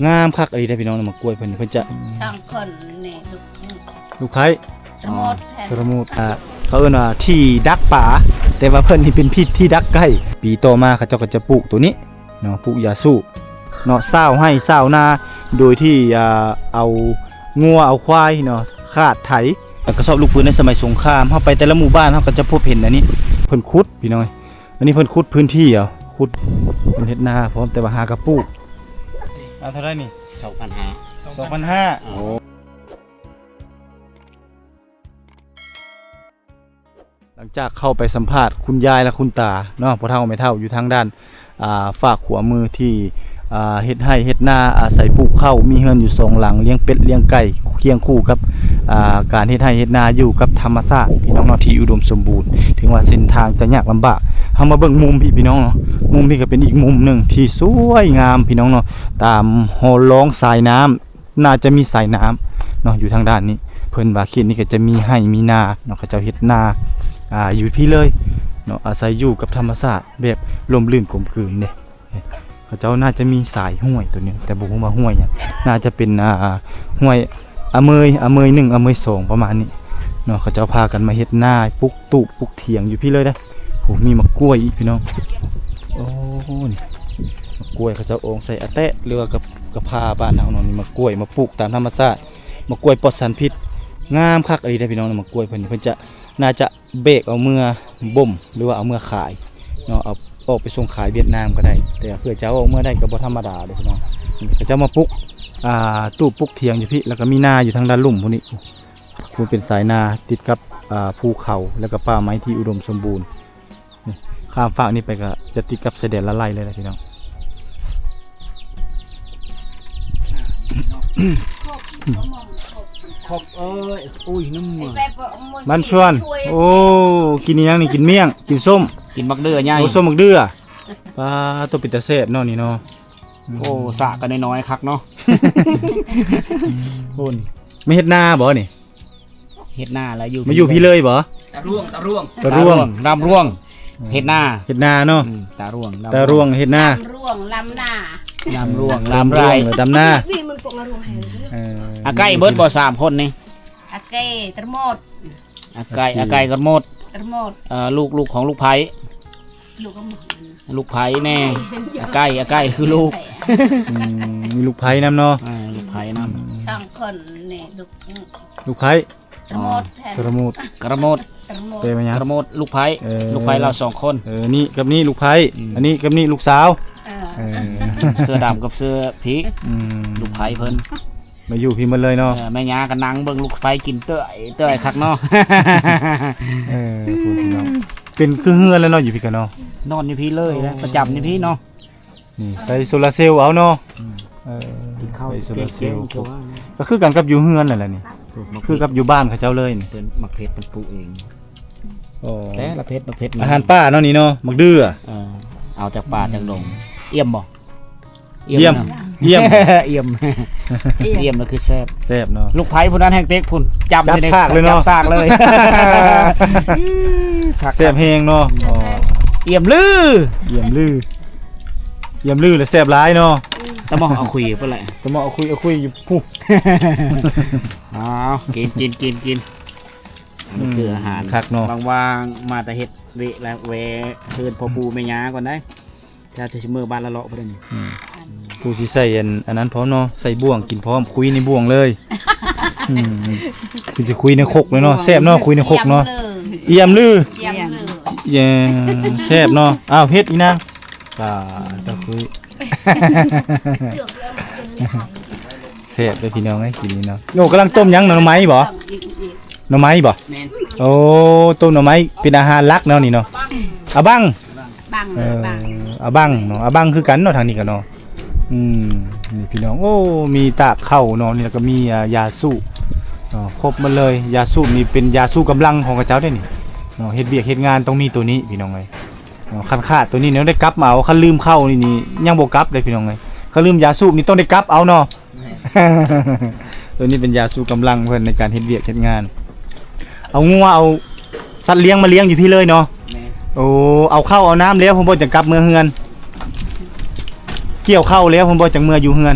ງາມຄັກອີ່ຫຼີເດ້ພີ່ນ້ອງ ໝາກກ້ວຍເພິ່ນ ເພິ່ນຈະ ສອງຄົນນີ້ ລູກ ລູກໃພ້ ຕະໂມດ ອໍ ຕະໂມດ ອ່າ ເຂົາເອີ້ນວ່າທີ່ດັກປາ ແຕ່ວ່າເພິ່ນນີ້ເປັນທີ່ ທີ່ດັກໄກ່. ປີຕໍ່ມາເຂົາເຈົ້າກໍຈະປູກໂຕນີ້ເນາະ ປູກຢາສູບເນາະ ຊາວໄຮ່ຊາວນາ ໂດຍທີ່ ອ່າ ເອົາງົວເອົາຄວາຍເນາະ ຄາດໄຖ ແລ້ວກະສອບລູກປືນໃນສະໄໝສົງຄາມ. ເຮົາໄປແຕ່ລະໝູ່ບ້ານ ເຮົາກໍຈະພົບເຫັນອັນນີ້ ເພິ່ນຂຸດພີ່ນ້ອງ. ອັນນີ້ເພິ່ນຂຸດພື້ນທີ່ເອົາ ຂຸດ ເພິ່ນເຮັດນາພ້ອມ ແຕ່ວ່າຫາກະປູກ. ເອົາເທົ່າໃດນີ້? ສອງພັນຫ້າ ສອງພັນຫ້າ ໂອ້. ຫຼັງຈາກເຂົ້າໄປສຳພາດຄຸນຍາຍ ແລະ ຄຸນຕາເນາະ ພໍ່ເຖົ້າແມ່ເຖົ້າຢູ່ທາງດ້ານ ອ່າ ຟາກຂວາມືທີ່ ອ່າ ເຮັດໄຮ່ເຮັດນາ ອາໄສປູກເຂົ້າ ມີເຮືອນຢູ່ສອງຫຼັງ ລ້ຽງເປັດລ້ຽງໄກ່ ຄຽງຄູ່ກັບ ອ່າ ການເຮັດໄຮ່ເຮັດນາຢູ່ກັບທຳມະຊາດ ພີ່ນ້ອງເນາະ ທີ່ອຸດົມສົມບູນ. ເຖິງວ່າເສັ້ນທາງຈະຍາກລຳບາກ ເຮົາມາເບິ່ງມຸມພີ້ ພີ່ນ້ອງເນາະ ມຸມພີ້ກໍເປັນອີກມຸມໜຶ່ງທີ່ສວຍງາມ ພີ່ນ້ອງເນາະ ຕາມຮອງລອງສາຍນ້ຳ ໜ້າຈະມີສາຍນ້ຳເນາະ ຢູ່ທາງດ້ານນີ້. ເພິ່ນວ່າເຂດນີ້ກໍຈະມີໄຮ່ມີນາເນາະ ເຂົາເຈົ້າເຮັດນາ ອ່າ ຢູ່ພີ້ເລີຍເນາະ ອາໄສຢູ່ກັບທຳມະຊາດແບບລົມລື່ນກົມກືນເດ້. ເຂົາເຈົ້າໜ້າຈະມີສາຍຫ້ວຍໂຕໜຶ່ງ ແຕ່ບໍ່ຮູ້ວ່າຫ້ວຍຫຍັງ ໜ້າຈະເປັນ ອ່າ ຫ້ວຍອາເມຍ ອາເມຍໜຶ່ງ ອາເມຍສອງ ປະມານນີ້ເນາະ. ເຂົາເຈົ້າພາກັນມາເຮັດນາ ປຸກຕູບ ປຸກຖຽງຢູ່ພີ້ເລີຍເດ້. ໂອ້ ມີໝາກກ້ວຍອີກ ພີ່ນ້ອງ. ໂອ້ ນີ້ໝາກກ້ວຍ ເຂົາເຈົ້າອອງໃສ່ອາແຕະ ຫຼືວ່າກະ ກະພາບ້ານເຮົາເນາະ. ນີ້ໝາກກ້ວຍມາປູກຕາມທຳມະຊາດ ໝາກກ້ວຍປອດສານພິດ ງາມຄັກອີ່ຫຼີເດ້ ພີ່ນ້ອງ. ໝາກກ້ວຍເພິ່ນ ເພິ່ນຈະ ໜ້າຈະ ແບກເອົາເມືອບົ່ມ ຫຼືວ່າເອົາເມືອຂາຍເນາະ ເອົາອອກໄປສົ່ງຂາຍຫວຽດນາມກໍໄດ້. ແຕ່ເພື່ອຈະເອົາອອກເມືອໄດ້ກໍບໍ່ທຳມະດາເດ້ພີ່ນ້ອງ. ເຂົາເຈົ້າມາປຸກ ອ່າ ຕູບປຸກຖຽງຢູ່ພີ້ ແລ້ວກໍມີນາຢູ່ທາງດ້ານລຸ່ມພຸ້ນນີ້ ພຸ້ນເປັນສາຍນາຕິດກັບ ອ່າ ພູເຂົາ ແລ້ວກໍປ່າໄມ້ທີ່ອຸດົມສົມບູນ. ນີ້ ຂ້າມຟາກນີ້ໄປກໍຈະຕິດກັບຊາຍແດນລາວໄລເລີຍນະພີ່ນ້ອງ. ຄົບເອີຍ ອຸ້ຍ ນ້ຳມັນຊວນ. ໂອ້ ກິນອີ່ຫຍັງນີ້? ກິນມ້ຽງ ກິນສົ້ມ ກິນໝາກເດື່ອໃຫຍ່. ໂອ້ ສົ້ມໝາກເດື່ອ. ປາໂຕ ເປັນຕາແຊບເນາະນີ້ເນາະ. ໂອ້ ສະກໍນ້ອຍໆ ຄັກເນາະ. ພຸ້ນ ມາເຮັດນາບໍ່ນີ້? ເຮັດນາແລ້ວຢູ່ ມາຢູ່ພີ້ເລີຍບໍ່? ຕາຣວງ ຕາຣວງ ຕາຣວງ ຕາຣວງ ລຳຣວງ ເຮັດນາ ເຮັດນາເນາະ. ອືມ ຕາຣວງ ຕາຣວງເຮັດນາ ລຳຣວງ ລຳນາ ລຳຣວງ ອືມ ລຳໄຣ ລຳນາ. ເອີ ອາໄກ່ເບິດບໍ່ສາມຄົນນີ້? ອາໄກ່ ຕະໂມດ ອາໄກ່ ອາໄກ່ ອາໄກ່ ຕະໂມດ ຕະໂມດ. ເອີ ລູກ ລູກຂອງລູກໃພ້ ລູກຂອງ ລູກໃພ້ແນ່. ອາໄກ່ ອາໄກ່ຄືລູກ. ອືມ ມີລູກໃພ້ນຳເນາະ. ເອີ ລູກໃພ້ນຳ ສອງຄົນນີ້ ລູກ ລູກໃພ້ ຕະໂມດ ຕະໂມດ ກະໂມດ ຕະໂມດ ແປວ່າຫຍັງ? ກະໂມດ ລູກໃພ້. ເອີ ລູກໃພ້ລາວສອງຄົນ. ເອີ ນີ້ກັບນີ້ລູກໃພ້. ອືມ ອັນນີ້ກັບນີ້ລູກສາວ. ເອີ ເອີ ເສື້ອດຳກັບເສື້ອຜີ. ອືມ ລູກໃພ້ເພິ່ນ ມາຢູ່ພີ້ໝົດເລີຍເນາະ. ເອີ ແມ່ຍ່າກໍນັ່ງເບິ່ງລູກໃພ້ກິນເຕີຍເຕີຍຄັກເນາະ. ເອີ ພຸ້ນພີ່ນ້ອງ ເປັນຄືເຮືອນແລ້ວເນາະ ຢູ່ພີ້ກະເນາະ. ນອນຢູ່ພີ້ເລີຍນະ ປະຈຳຢູ່ພີ້ເນາະ. ນີ້ໃສ່ໂຊລາເຊວເອົາເນາະ. ອືມ ເອີ ກິນເຂົ້າ ໃສ່ໂຊລາເຊວ ແກງ ແກງ ກໍຄືກັນກັບຢູ່ເຮືອນນັ້ນແຫຼະນີ້ ຄືກັບຢູ່ບ້ານເຂົາເຈົ້າເລີຍນີ້. ເພິ່ນໝາກເຜັດເພິ່ນປູກເອງ. ອໍ ແຕ່ລະເຜັດ ໝາກເຜັດ ອາຫານປ່າເນາະນີ້ເນາະ ໝາກເດື່ອ. ເອີ ເອົາຈາກປ່າຈາກດົງ. ອືມ ອ່ຽມບໍ່? ອ່ຽມ ອ່ຽມ ອ່ຽມ ອ່ຽມ ອ່ຽມລະຄືແຊບ ແຊບເນາະ. ລູກໃພ້ຜູ້ນັ້ນແຮ່ງເຕັກພຸ້ນ ຈັບ ຈັບສາກເລີຍເນາະ ຈັບສາກເລີຍ. ຄັກ ແຊບແຮງເນາະ. ອໍ ອ່ຽມລື ອ່ຽມລື ອ່ຽມລືລະແຊບຫຼາຍເນາະ. ຕະໝໍ້ເອົາຄຸຍພຸ້ນແຫຼະ ຕະໝໍ້ເອົາຄຸຍ ເອົາຄຸຍຢູ່ພຸ້ນ. ອ້າວ ກິນ ກິນ ກິນ ກິນ. ອັນນີ້ຄືອາຫານ ອືມ ຄັກເນາະ. ວ່າງໆ ມາແຕ່ເຮັດວຽກແລ້ວ ແວ່ເຊີນພໍ່ປູ່ແມ່ຍ່າກ່ອນໄດ໋. ຈະຊິເມືອບ້ານລະເລາະພຸ້ນນີ້. ອືມ ຜູ້ຊິໃສ່ອັນ ອັນນັ້ນພ້ອມເນາະ ໃສ່ບ່ວງກິນພ້ອມ ຄຸຍໃນບ່ວງເລີຍ. ອືມ ຄືຊິຄຸຍໃນຄົກເລີຍເນາະ. ແຊບເນາະ ຄຸຍໃນຄົກເນາະ. ອ່ຽມລື ອ່ຽມລື ແຊບເນາະ. ອ້າວ ເຮັດອີນາງ ປາດຕະຄຸຍ ແຊບເດີພີ່ນ້ອງເອີຍ ກິນນີ້ເນາະ. ໂອ້ ກຳລັງຕົ້ມຫຍັງ? ໜໍ່ໄມ້ບໍ່? ໜໍ່ໄມ້ບໍ່? ແມ່ນ ໂອ້ ຕົ້ມໜໍ່ໄມ້ເປັນອາຫານຫຼັກເນາະນີ້ເນາະ. ອາບັງ ບັງ ເອີ ບັງ ອາບັງເນາະ ອາບັງຄືກັນເນາະ ທາງນີ້ກໍເນາະ. ອືມ ນີ້ພີ່ນ້ອງ ໂອ້ ມີຕາກເຂົ້າເນາະ ນີ້ ແລ້ວກໍມີ ອ່າ ຢາສູບເນາະ ຄົບໝົດເລີຍ. ຢາສູບນີ້ເປັນຢາຊູກຳລັງຂອງເຂົາເຈົ້າເດ້ນີ້ເນາະ. ເຮັດວຽກເຮັດງານຕ້ອງມີໂຕນີ້ພີ່ນ້ອງເອີຍເນາະ. ຄັນຂາດໂຕນີ້ນີ້ໄດ້ກັບມາເອົາ ຄັນລືມເຂົ້ານີ້ນີ້ຍັງບໍ່ກັບເດ້ພີ່ນ້ອງເອີຍ. ຄັນລືມຢາສູບນີ້ຕ້ອງໄດ້ກັບເອົາເນາະ. ແມ່ນ ໂຕນີ້ເປັນຢາຊູກຳລັງເພິ່ນໃນການເຮັດວຽກເຮັດງານ. ເອົາງົວເອົາສັດລ້ຽງມາລ້ຽງຢູ່ພີ້ເລີຍເນາະ. ແມ່ນ ໂອ້ ເອົາເຂົ້າເອົານ້ຳແລ້ວພຸ້ນບໍ່ ຈັ່ງກັບເມືອເຮືອນ. ກ່ຽວເຂົ້າແລ້ວພຸ້ນບໍ່ ຈັ່ງເມືອຢູ່ເຮືອນ.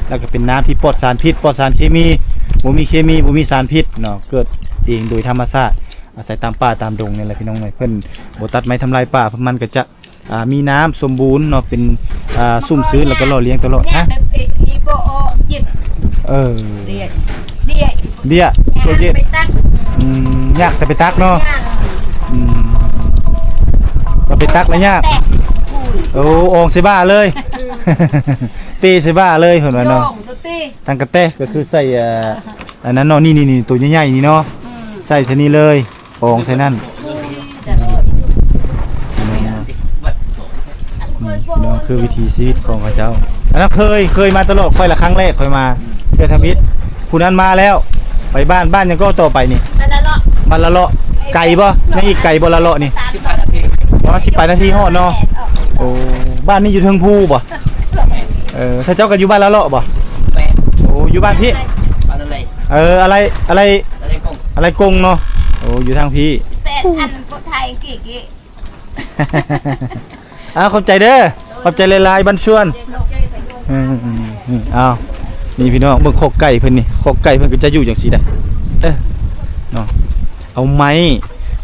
ແລ້ວກໍເປັນນ້ຳທີ່ປອດສານພິດ ປອດສານເຄມີ ບໍ່ມີເຄມີ ບໍ່ມີສານພິດເນາະ ເກີດເອງໂດຍທຳມະຊາດ ອາໄສຕາມປ່າຕາມດົງນີ້ແຫຼະພີ່ນ້ອງເອີຍ. ເພິ່ນບໍ່ຕັດໄມ້ທຳລາຍປ່າ ມັນກໍຈະ ອ່າ ມີນ້ຳສົມບູນເນາະ ເປັນ ອ່າ ຊຸ່ມຊື້ນ ແລ້ວກໍຫຼໍ່ລ້ຽງຕະຫຼອດ. ຮະ? ເອີ ເດຍ ເດຍ ໂຕເດຍ ໄປຕັກ ອືມ ຍາກແຕ່ໄປຕັກເນາະ ຍາກ ອືມ ກໍໄປຕັກແລ້ວຍາກ ໂອ້ ອອງໃສ່ບ່າເລີຍ ເປໃສ່ບ່າເລີຍ ເພິ່ນວ່າເນາະ. ຕັງກະແຕກໍຄືໃສ່ ອ່າ ອັນນັ້ນເນາະ ນີ້ໆ ໂຕໃຫຍ່ໆ ນີ້ເນາະ ອືມ ໃສ່ໃສ່ນີ້ເລີຍ ອອງໃສ່ນັ້ນ ເນາະ ຄືວິຖີຊີວິດຂອງເຂົາເຈົ້າ. ອັນນັ້ນເຄີຍ ເຄີຍມາຕະຫຼອດ ຂ້ອຍລະຄັ້ງແລກຂ້ອຍມາເທື່ອທຳອິດ. ຜູ້ນັ້ນມາແລ້ວ ໄປບ້ານ ບ້ານຫຍັງກໍຕໍ່ໄປນີ້? ບ້ານລະເລາະ ບ້ານລະເລາະ ໄກບໍ່? ຍັງອີກໄກບໍ່ລະເລາະນີ້? ສິບປາຍນາທີ ປະມານສິບປາຍນາທີຮອດເນາະ. ໂອ້ ບ້ານນີ້ຢູ່ເທິງພູບໍ່? ເອີ ເຂົາເຈົ້າກໍຢູ່ບ້ານລະເລາະບໍ່? ແມ່ນ ໂອ້ ຢູ່ບ້ານພີ້ ບ້ານອາໄລ ເອີ ອາໄລ ອາໄລ ອາໄລກົງ ອາໄລກົງເນາະ. ໂອ້ ຢູ່ທາງພີ້ ແປດພັນ ບໍ່ໄທເກະເກະ. ອ້າວ ຂອບໃຈເດີ ຂອບໃຈຫຼາຍໆ ບັນຊວນ. ເອີ ເອົາ ນີ້ພີ່ນ້ອງ ເບິ່ງຄອກໄກ່ເພິ່ນນີ້ ຄອກໄກ່ເພິ່ນກໍຈະຢູ່ຈັ່ງຊີ້ໄດ໋ ເອີ ເນາະ. ເອົາໄມ້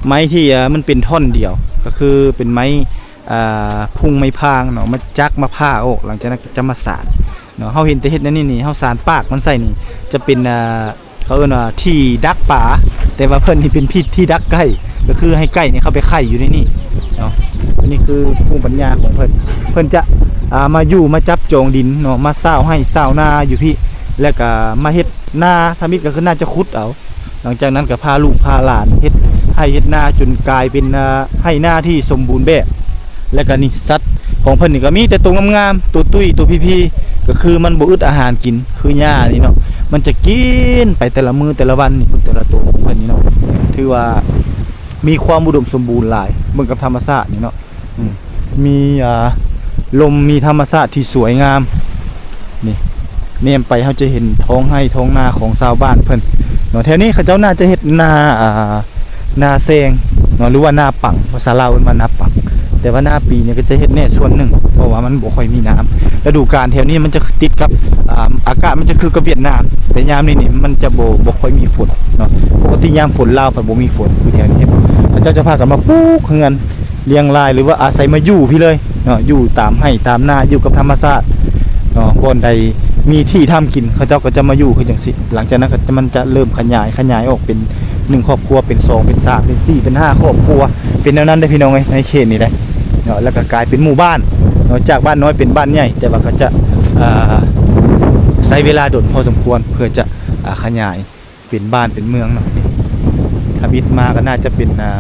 ໄມ້ທີ່ ເອີ ມັນເປັນທ່ອນດຽວ ກໍຄືເປັນໄມ້ ອ່າ ພຸງໄມ້ພາງເນາະ ມາຈັກມາຜ່າອອກ ຫຼັງຈາກນັ້ນກໍຈະມາສານ ເນາະ. ເຮົາເຫັນແຕ່ເຮັດແນວນີ້ນີ້ ເຮົາສານປາກມັນໃສ່ນີ້ ຈະເປັນ ອ່າ ເຂົາເອີ້ນວ່າທີ່ດັກປາ ແຕ່ວ່າເພິ່ນນີ້ເປັນທີ່ ທີ່ດັກໄກ່ ກໍຄືໃຫ້ໄກ່ນີ້ເຂົ້າໄປໄຂ່ຢູ່ໃນນີ້ເນາະ. ອັນນີ້ຄືພູມປັນຍາຂອງເພິ່ນ ເພິ່ນຈະ ອ່າ ມາຢູ່ມາຈັບຈອງດິນເນາະ ມາຊາວໄຮ່ຊາວນາຢູ່ພີ້ ແລ້ວກໍມາເຮັດນາ ທຳອິດກໍຄືໜ້າຈະຂຸດເອົາ ຫຼັງຈາກນັ້ນກໍພາລູກພາຫຼານເຮັດໄຮ່ເຮັດນາ ຈົນກາຍເປັນ ອ່າ ໄຮ່ນາທີ່ສົມບູນແບບ. ແລ້ວກໍນີ້ ສັດຂອງເພິ່ນນີ້ກໍມີແຕ່ໂຕງາມໆ ໂຕຕຸ້ຍ ໂຕພີໆ ກໍຄືມັນບໍ່ອຶດອາຫານກິນ ຄືຫຍ້ານີ້ເນາະ ມັນຈະກິນໄປແຕ່ລະມື້ແຕ່ລະວັນນີ້ ແຕ່ລະໂຕຂອງເພິ່ນນີ້ເນາະ ຖືວ່າມີຄວາມອຸດົມສົມບູນຫຼາຍ ເບິ່ງກັບທຳມະຊາດນີ້ເນາະ. ອືມ ມີ ອ່າ ລົມ ມີທຳມະຊາດທີ່ສວຍງາມ ນີ້ ແນມໄປເຮົາຈະເຫັນທ້ອງໄຮ່ທ້ອງນາຂອງຊາວບ້ານເພິ່ນເນາະ. ແຖວນີ້ເຂົາເຈົ້າໜ້າຈະເຮັດນາ ອ່າ ນາແຊງເນາະ ຫຼືວ່ານາປັງ ພາສາລາວເອີ້ນວ່ານາປັງ ແຕ່ວ່ານາປີນີ້ກໍຈະເຮັດແດ່ສ່ວນໜຶ່ງ ເພາະວ່າມັນບໍ່ຄ່ອຍມີນ້ຳ. ລະດູການແຖວນີ້ມັນຈະຕິດກັບ ອ່າ ອາກາດມັນຈະຄືກັບຫວຽດນາມ ແຕ່ຍາມນີ້ນີ້ມັນຈະບໍ່ ບໍ່ຄ່ອຍມີຝົນເນາະ. ປົກກະຕິຍາມຝົນລາວພັດບໍ່ມີຝົນ ຄືແຖວນີ້ເຂົາເຈົ້າຈະພາກັນມາປູກເຮືອນ ລ້ຽງລາຍ ຫຼືວ່າອາໄສມາຢູ່ພີ້ເລີຍເນາະ ຢູ່ຕາມໄຮ່ຕາມນາ ຢູ່ກັບທຳມະຊາດເນາະ. ບ່ອນໃດມີທີ່ທຳກິນ ເຂົາເຈົ້າກໍຈະມາຢູ່ຄືຈັ່ງຊີ້. ຫຼັງຈາກນັ້ນກໍຈະ ມັນຈະເລີ່ມຂະຫຍາຍ ຂະຫຍາຍອອກເປັນໜຶ່ງຄອບຄົວ ເປັນສອງ ເປັນສາມ ເປັນສີ່ ເປັນຫ້າຄອບຄົວ ເປັນແນວນັ້ນເດ້ພີ່ນ້ອງເອີຍ ໃນເຂດນີ້ໄດ໋ເນາະ. ແລ້ວກໍກາຍເປັນໝູ່ບ້ານເນາະ ຈາກບ້ານນ້ອຍເປັນບ້ານໃຫຍ່ ແຕ່ວ່າເຂົາຈະ ອ່າ ໃຊ້ເວລາດົນພໍສົມຄວນເພື່ອຈະ ອ່າ ຂະຫຍາຍ ເປັນບ້ານເປັນເມືອງເນາະ. ນີ້ທຳອິດມາກໍໜ້າຈະເປັນ ອ່າ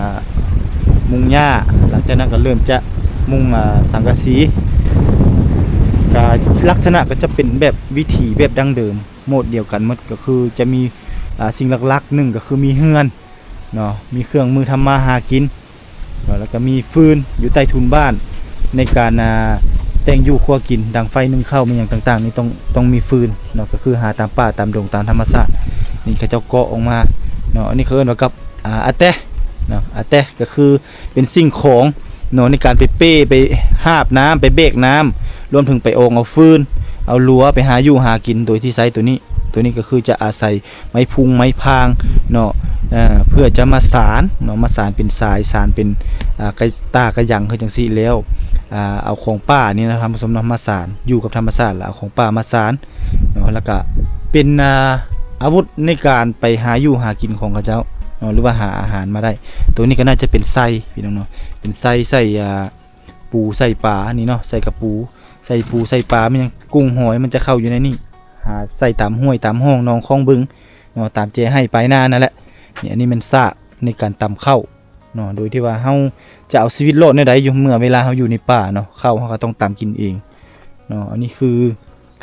ມຸງຫຍ້າ ຫຼັງຈາກນັ້ນກໍເລີ່ມຈະມຸງ ອ່າ ສັງກະສີ ກໍລັກສະນະກໍຈະເປັນແບບວິຖີແບບດັ້ງເດີມ ໂໝດດຽວກັນໝົດ ກໍຄືຈະມີ ອ່າ ສິ່ງຫຼັກໆ ໜຶ່ງກໍຄືມີເຮືອນເນາະ ມີເຄື່ອງມືທຳມາຫາກິນ ເນາະ ແລ້ວກໍມີຟືນຢູ່ໃຕ້ທຸນບ້ານ ໃນການ ອ່າ ແຕ່ງຢູ່ຄົວກິນ ດັງໄຟ ໜຶ້ງເຂົ້າ ແມ່ນຫຍັງຕ່າງໆນີ້ ຕ້ອງ ຕ້ອງມີຟືນເນາະ ກໍຄືຫາຕາມປ່າຕາມດົງຕາມທຳມະຊາດ. ນີ້ເຂົາເຈົ້າເກາະອອກມາເນາະ ອັນນີ້ເຂົາເອີ້ນວ່າກັບ ອ່າ ອາແຕະເນາະ ອາແຕະກໍຄືເປັນສິ່ງຂອງເນາະ ໃນການໄປເປ້ ໄປຫາບນ້ຳ ໄປແບກນ້ຳ ລວມເຖິງໄປອອງເອົາຟືນ ເອົາລົວ ໄປຫາຢູ່ຫາກິນ ໂດຍທີ່ໃຊ້ໂຕນີ້. ໂຕນີ້ກໍຄືຈະອາໄສ ໄມ້ພຸງໄມ້ພາງເນາະ ເອີ ເພື່ອຈະມາສານເນາະ ມາສານເປັນສາຍ ສານເປັນ ອ່າ ກະ ຕາກະຍັງ ຄືຈັ່ງຊີ້ແລ້ວ ອ່າ ເອົາຂອງປ່ານີ້ນະ ທ່ານຜູ້ຊົມເນາະ ມາສານ ຢູ່ກັບທຳມະຊາດ ແລ້ວເອົາຂອງປ່າມາສານເນາະ ແລ້ວກະເປັນ ອ່າ ອາວຸດໃນການໄປຫາຢູ່ຫາກິນຂອງເຂົາເຈົ້າເນາະ ຫຼືວ່າຫາອາຫານມາໄດ້. ໂຕນີ້ກໍໜ້າຈະເປັນໄຊ ພີ່ນ້ອງເນາະ ເປັນໄຊໃສ່ ອ່າ ປູໃສ່ປານີ້ເນາະ ໃສ່ກະປູ ໃສ່ປູໃສ່ປາ ແມ່ນຫຍັງ ກຸ້ງຫອຍ ມັນຈະເຂົ້າຢູ່ໃນນີ້ ຫາໃສ່ຕາມຫ້ວຍຕາມຮ່ອງໜອງຄອງບຶງ ເນາະ ຕາມແຈໄຮ່ປາຍນານັ້ນແຫຼະ. ນີ້ ອັນນີ້ແມ່ນສາກໃນການຕຳເຂົ້າເນາະ ໂດຍທີ່ວ່າເຮົາຈະເອົາຊີວິດລອດແນວໃດຢູ່ ເມື່ອເວລາເຮົາຢູ່ໃນປ່າເນາະ ເຂົ້າເຮົາກໍຕ້ອງຕຳກິນເອງເນາະ. ອັນນີ້ຄື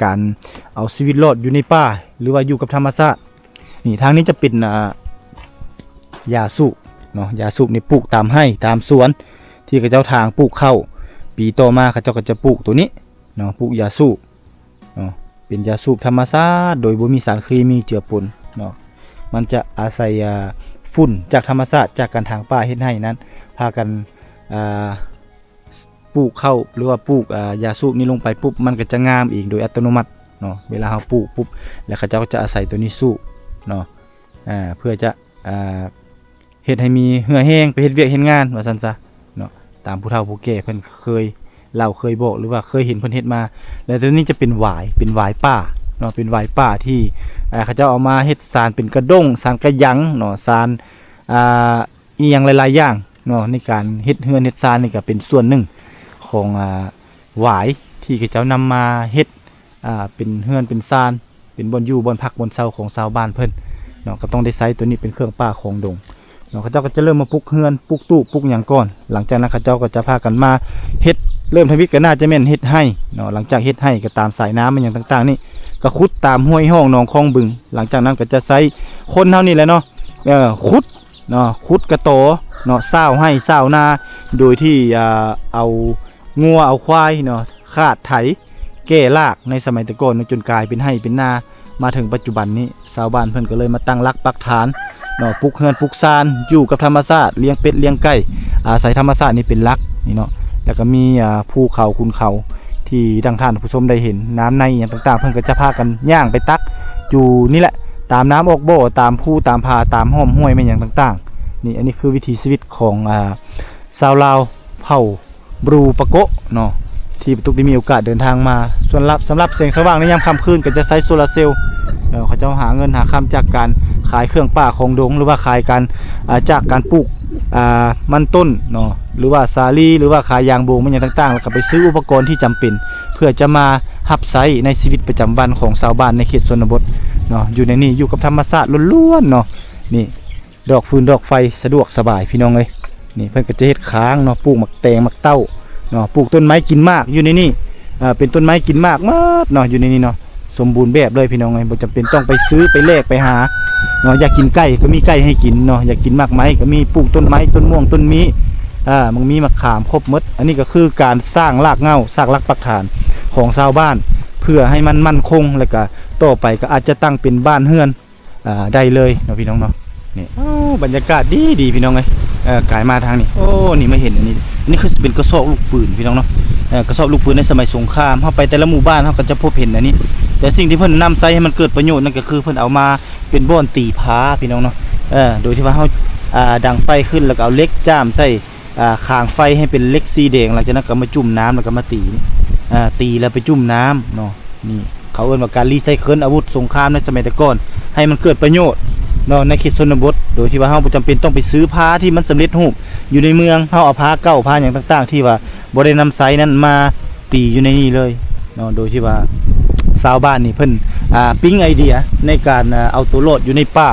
ການເອົາຊີວິດລອດຢູ່ໃນປ່າ ຫຼືວ່າຢູ່ກັບທຳມະຊາດ. ນີ້ ທາງນີ້ຈະເປັນ ອ່າ ຢາສູບເນາະ, ຢາສູບນີ້ປູກຕາມໄຮ່ຕາມສວນ ທີ່ເຂົາເຈົ້າຖາງປູກເຂົ້າ. ປີຕໍ່ມາເຂົາເຈົ້າກໍຈະປູກໂຕນີ້ເນາະ, ປູກຢາສູບເນາະ, ເປັນຢາສູບທຳມະຊາດ ໂດຍບໍ່ມີສານເຄມີເຈືອປົນເນາະ. ມັນຈະອາໄສ ອ່າ ຝຸ່ນຈາກທຳມະຊາດ ຈາກການຖາງປ່າເຮັດໄຮ່ນັ້ນ ພາກັນ ອ່າ ປູກເຂົ້າ ຫຼືວ່າປູກ ອ່າ ຢາສູບນີ້ລົງໄປປຸບ ມັນກໍຈະງາມເອງໂດຍອັດຕະໂນມັດເນາະ. ເວລາເຮົາປູກປຸບ ແລ້ວເຂົາເຈົ້າກໍຈະອາໄສໂຕນີ້ສູບເນາະ ອ່າ ເພື່ອຈະ ອ່າ ເຮັດໃຫ້ມີເຫື່ອແຮງໄປເຮັດວຽກເຮັດງານ ວ່າຊັ້ນຊະເນາະ. ຕາມຜູ້ເຖົ້າຜູ້ແກ່ເພິ່ນເຄີຍເລົ່າເຄີຍບອກ ຫຼືວ່າເຄີຍເຫັນເພິ່ນເຮັດມາ. ແລ້ວໂຕນີ້ຈະເປັນຫວາຍ ເປັນຫວາຍປ່າເນາະ, ເປັນຫວາຍປ່າທີ່ ອ່າ ເຂົາເຈົ້າເອົາມາເຮັດສານເປັນກະດົ້ງ ສານກະຫຍັງເນາະ, ສານ ອ່າ ອີ່ຫຍັງຫຼາຍໆຢ່າງເນາະ. ໃນການເຮັດເຮືອນເຮັດຊານນີ້ກໍເປັນສ່ວນໜຶ່ງຂອງ ອ່າ ຫວາຍທີ່ເຂົາເຈົ້ານຳມາເຮັດ ອ່າ ເປັນເຮືອນເປັນຊານ ເປັນບ່ອນຢູ່ບ່ອນພັກບ່ອນເຊົາຂອງຊາວບ້ານເພິ່ນເນາະ. ກໍຕ້ອງໄດ້ໃຊ້ໂຕນີ້ເປັນເຄື່ອງປ່າຂອງດົງເນາະ. ເຂົາເຈົ້າກໍຈະເລີ່ມມາປຸກເຮືອນ ປຸກຕູບ ປຸກຫຍັງກ່ອນ. ຫຼັງຈາກນັ້ນເຂົາເຈົ້າກໍຈະພາກັນມາເຮັດ ເລີ່ມທຳອິດກໍໜ້າຈະແມ່ນເຮັດໄຮ່ເນາະ. ຫຼັງຈາກເຮັດໄຮ່ກໍຕາມສາຍນ້ຳ ອີ່ຫຍັງຕ່າງໆນີ້ ກໍຂຸດຕາມຫ້ວຍຮ່ອງໜອງຄອງບຶງ. ຫຼັງຈາກນັ້ນກໍຈະໃຊ້ຄົນເຮົານີ້ແຫຼະເນາະ ເອີ ຂຸດ ເນາະ, ຂຸດກະຕໍເນາະ, ຊາວໄຮ່ຊາວນາ ໂດຍທີ່ ອ່າ ເອົາງົວເອົາຄວາຍເນາະ ຄາດໄຖ ແກ່ລາກ. ໃນສະໄໝແຕ່ກ່ອນເນາະ ຈົນກາຍເປັນໄຮ່ເປັນນາ ມາເຖິງປັດຈຸບັນນີ້ ຊາວບ້ານເພິ່ນກໍເລີຍມາຕັ້ງຫຼັກປັກຖານເນາະ, ປຸກເຮືອນປຸກຊານ ຢູ່ກັບທຳມະຊາດ, ລ້ຽງເປັດລ້ຽງໄກ່ ອາໄສທຳມະຊາດນີ້ເປັນຫຼັກນີ້ເນາະ. ແລ້ວກໍມີ ອ່າ ພູເຂົາຂຸນເຂົາ ທີ່ດັ່ງທ່ານຜູ້ຊົມໄດ້ເຫັນ ນ້ຳໃນອີ່ຫຍັງຕ່າງໆ ເພິ່ນກໍຈະພາກັນຍ່າງໄປຕັກຢູ່ນີ້ແຫຼະ ຕາມນ້ຳອອກບໍ່ ຕາມພູຕາມຜາ ຕາມຮ່ອມຫ້ວຍແມ່ນຫຍັງຕ່າງໆນີ້. ອັນນີ້ຄືວິຖີຊີວິດຂອງ ອ່າ ຊາວລາວເຜົ່າບຣູປາໂກະເນາະ ທີ່ປາຕຸກໄດ້ມີໂອກາດເດີນທາງມາ. ສ່ວນລັບ ສຳລັບແສງສະຫວ່າງໃນຍາມຄ່ຳຄືນກໍຈະໃຊ້ໂຊລາເຊວເນາະ. ເຂົາເຈົ້າຫາເງິນຫາຄຳຈາກການຂາຍເຄື່ອງປ່າຂອງດົງ ຫຼືວ່າຂາຍການ ອ່າ ຈາກການປູກ ອ່າ ມັນຕົ້ນເນາະ ຫຼືວ່າສາລີ ຫຼືວ່າຂາຍຢາງໂບງ ແມ່ນຫຍັງຕ່າງໆ ແລ້ວກໍໄປຊື້ອຸປະກອນທີ່ຈຳເປັນ ເພື່ອຈະມາຮັບໃຊ້ໃນຊີວິດປະຈຳວັນຂອງຊາວບ້ານໃນເຂດຊົນນະບົດເນາະ. ຢູ່ໃນນີ້ຢູ່ກັບທຳມະຊາດລ້ວນໆເນາະ. ນີ້ ດອກຟືນດອກໄຟສະດວກສະບາຍພີ່ນ້ອງເອີຍ. ນີ້ເພິ່ນກໍຈະເຮັດຄາງເນາະ, ປູກໝາກແຕງໝາກເຕົ້າເນາະ, ປູກຕົ້ນໄມ້ກິນໝາກຢູ່ໃນນີ້. ເປັນຕົ້ນໄມ້ກິນໝາກໝົດເນາະ ຢູ່ໃນນີ້ເນາະ. ສົມບູນແບບເລີຍພີ່ນ້ອງເອີຍ, ບໍ່ຈຳເປັນຕ້ອງໄປຊື້ໄປແລກໄປຫາເນາະ. ຢາກກິນໄກ່ກໍມີໄກ່ໃຫ້ກິນເນາະ, ຢາກກິນໝາກໄມ້ກໍມີ, ປູກຕົ້ນໄມ້ ຕົ້ນມ່ວງ ຕົ້ນມີ້ ອ່າ ໝາກມີໝາກຂາມ ຄົບໝົດ. ອັນນີ້ກໍຄືການສ້າງລາກເຫງົ້າ ສ້າງຫຼັກປັກຖານຂອງຊາວບ້ານ ເພື່ອໃຫ້ມັນໝັ້ນຄົງ ແລ້ວກໍຕໍ່ໄປກໍອາດຈະຕັ້ງເປັນບ້ານເຮືອນ ອ່າ ໄດ້ເລີຍເນາະພີ່ນ້ອງເນາະ. ນີ້ ໂອ້ ບັນຍາກາດດີໆ ພີ່ນ້ອງເອີຍ. ເອີ ກາຍມາທາງນີ້ ໂອ້ ນີ້ມາເຫັນອັນນີ້ ອັນນີ້ຄືຊິເປັນກະສອບລູກປືນພີ່ນ້ອງເນາະ. ເອີ ກະສອບລູກປືນໃນສະໄໝສົງຄາມ ເຮົາໄປແຕ່ລະໝູ່ບ້ານ ເຮົາກໍຈະພົບເຫັນອັນນີ້. ແຕ່ສິ່ງທີ່ເພິ່ນນຳໃຊ້ໃຫ້ມັນເກີດປະໂຫຍດນັ້ນ ກໍຄືເພິ່ນເອົາມາເປັນບ່ອນຕີຜາພີ່ນ້ອງເນາະ. ເອີ ໂດຍທີ່ວ່າເຮົາ ອ່າ ດັງໄຟຂຶ້ນ ແລ້ວກໍເອົາເຫຼັກຈ້າມໃສ່ ອ່າ ຄາງໄຟໃຫ້ເປັນເຫຼັກສີແດງ, ຫຼັງຈາກນັ້ນກໍມາຈຸ່ມນ້ຳ ແລ້ວກໍມາຕີ ອ່າ ຕີແລ້ວໄປຈຸ່ມນ້ຳເນາະ. ນີ້ເຂົາເອີ້ນວ່າການຣີໄຊເຄິນອາວຸດສົງຄາມໃນສະໄໝແຕ່ກ່ອນ ໃຫ້ມັນເກີດປະໂຫຍດເນາະ ໃນເຂດຊົນນະບົດ, ໂດຍທີ່ວ່າເຮົາບໍ່ຈຳເປັນຕ້ອງໄປຊື້ຜ້າທີ່ມັນສຳເລັດຮູບຢູ່ໃນເມືອງ, ເຮົາເອົາຜ້າເກົ່າ ຜ້າຫຍັງຕ່າງໆ ທີ່ວ່າບໍ່ໄດ້ນຳໃຊ້ນັ້ນມາຕີຢູ່ໃນນີ້ເລີຍເນາະ. ໂດຍທີ່ວ່າຊາວບ້ານນີ້ເພິ່ນ ອ່າ ປີ້ງໄອເດຍໃນການ ອ່າ ເອົາຕົວລອດຢູ່ໃນປ່າ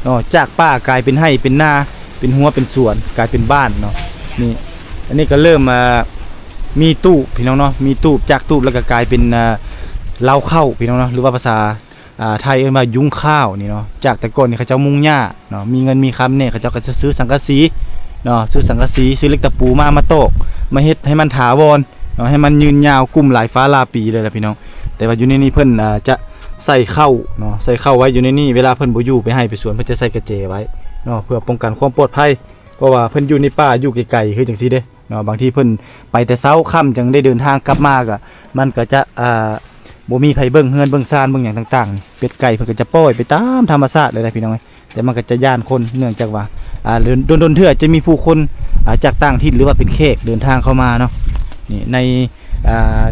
ເນາະ, ຈາກປ່າກາຍເປັນໄຮ່ເປັນນາ ເປັນຮົ້ວເປັນສວນ ກາຍເປັນບ້ານເນາະ. ນີ້ ອັນນີ້ກໍເລີ່ມ ອ່າ ມີຕູບພີ່ນ້ອງເນາະ, ມີຕູບ ຈາກຕູບແລ້ວກໍກາຍເປັນ ອ່າ ເລົ້າເຂົ້າພີ່ນ້ອງເນາະ, ຫຼືວ່າພາສາ ອ່າ ໄທເອີ້ນວ່າຍຸງຂ້າວນີ້ເນາະ. ຈາກແຕ່ກ່ອນນີ້ເຂົາເຈົ້າມຸງຫຍ້າເນາະ, ມີເງິນມີຄຳແດ່ ເຂົາເຈົ້າກໍຈະຊື້ສັງກະສີເນາະ, ຊື້ສັງກະສີ ຊື້ເຫຼັກຕະປູມາ ມາຕອກ ມາເຮັດໃຫ້ມັນຖາວອນເນາະ, ໃຫ້ມັນຍືນຍາວກຸ້ມຫຼາຍຟ້າຫຼາຍປີເລີຍລະພີ່ນ້ອງ. ແຕ່ວ່າຢູ່ໃນນີ້ເພິ່ນ ອ່າ ຈະໃສ່ເຂົ້າເນາະ, ໃສ່ເຂົ້າໄວ້ຢູ່ໃນນີ້, ເວລາເພິ່ນບໍ່ຢູ່ໄປໄຮ່ໄປສວນ ເພິ່ນຈະໃສ່ກະແຈໄວ້ເນາະ ເພື່ອປ້ອງກັນຄວາມປອດໄພ. ເພາະວ່າເພິ່ນຢູ່ໃນປ່າ ຢູ່ໄກໆ ຄືຈັ່ງຊີ້ເດ້ເນາະ, ບາງທີເພິ່ນໄປແຕ່ເຊົ້າຄ່ຳຈັ່ງໄດ້ເດີນທາງກັບມາ ກໍ ມັນກໍຈະ ອ່າ ບໍ່ມີໃຜເບິ່ງເຮືອນເບິ່ງຊານເບິ່ງຫຍັງຕ່າງໆ. ເປັດໄກ່ເພິ່ນກໍຈະປ່ອຍໄປຕາມທຳມະຊາດເລີຍນະພີ່ນ້ອງເອີຍ, ແຕ່ມັນກໍຈະຢ້ານຄົນ ເນື່ອງຈາກວ່າ ອ່າ ດົນໆເທື່ອຈະມີຜູ້ຄົນ ອ່າ ຈາກຕ່າງຖິ່ນ ຫຼືວ່າເປັນແຂກເດີນທາງເຂົ້າມາເນາະ. ນີ້ໃນ ອ່າ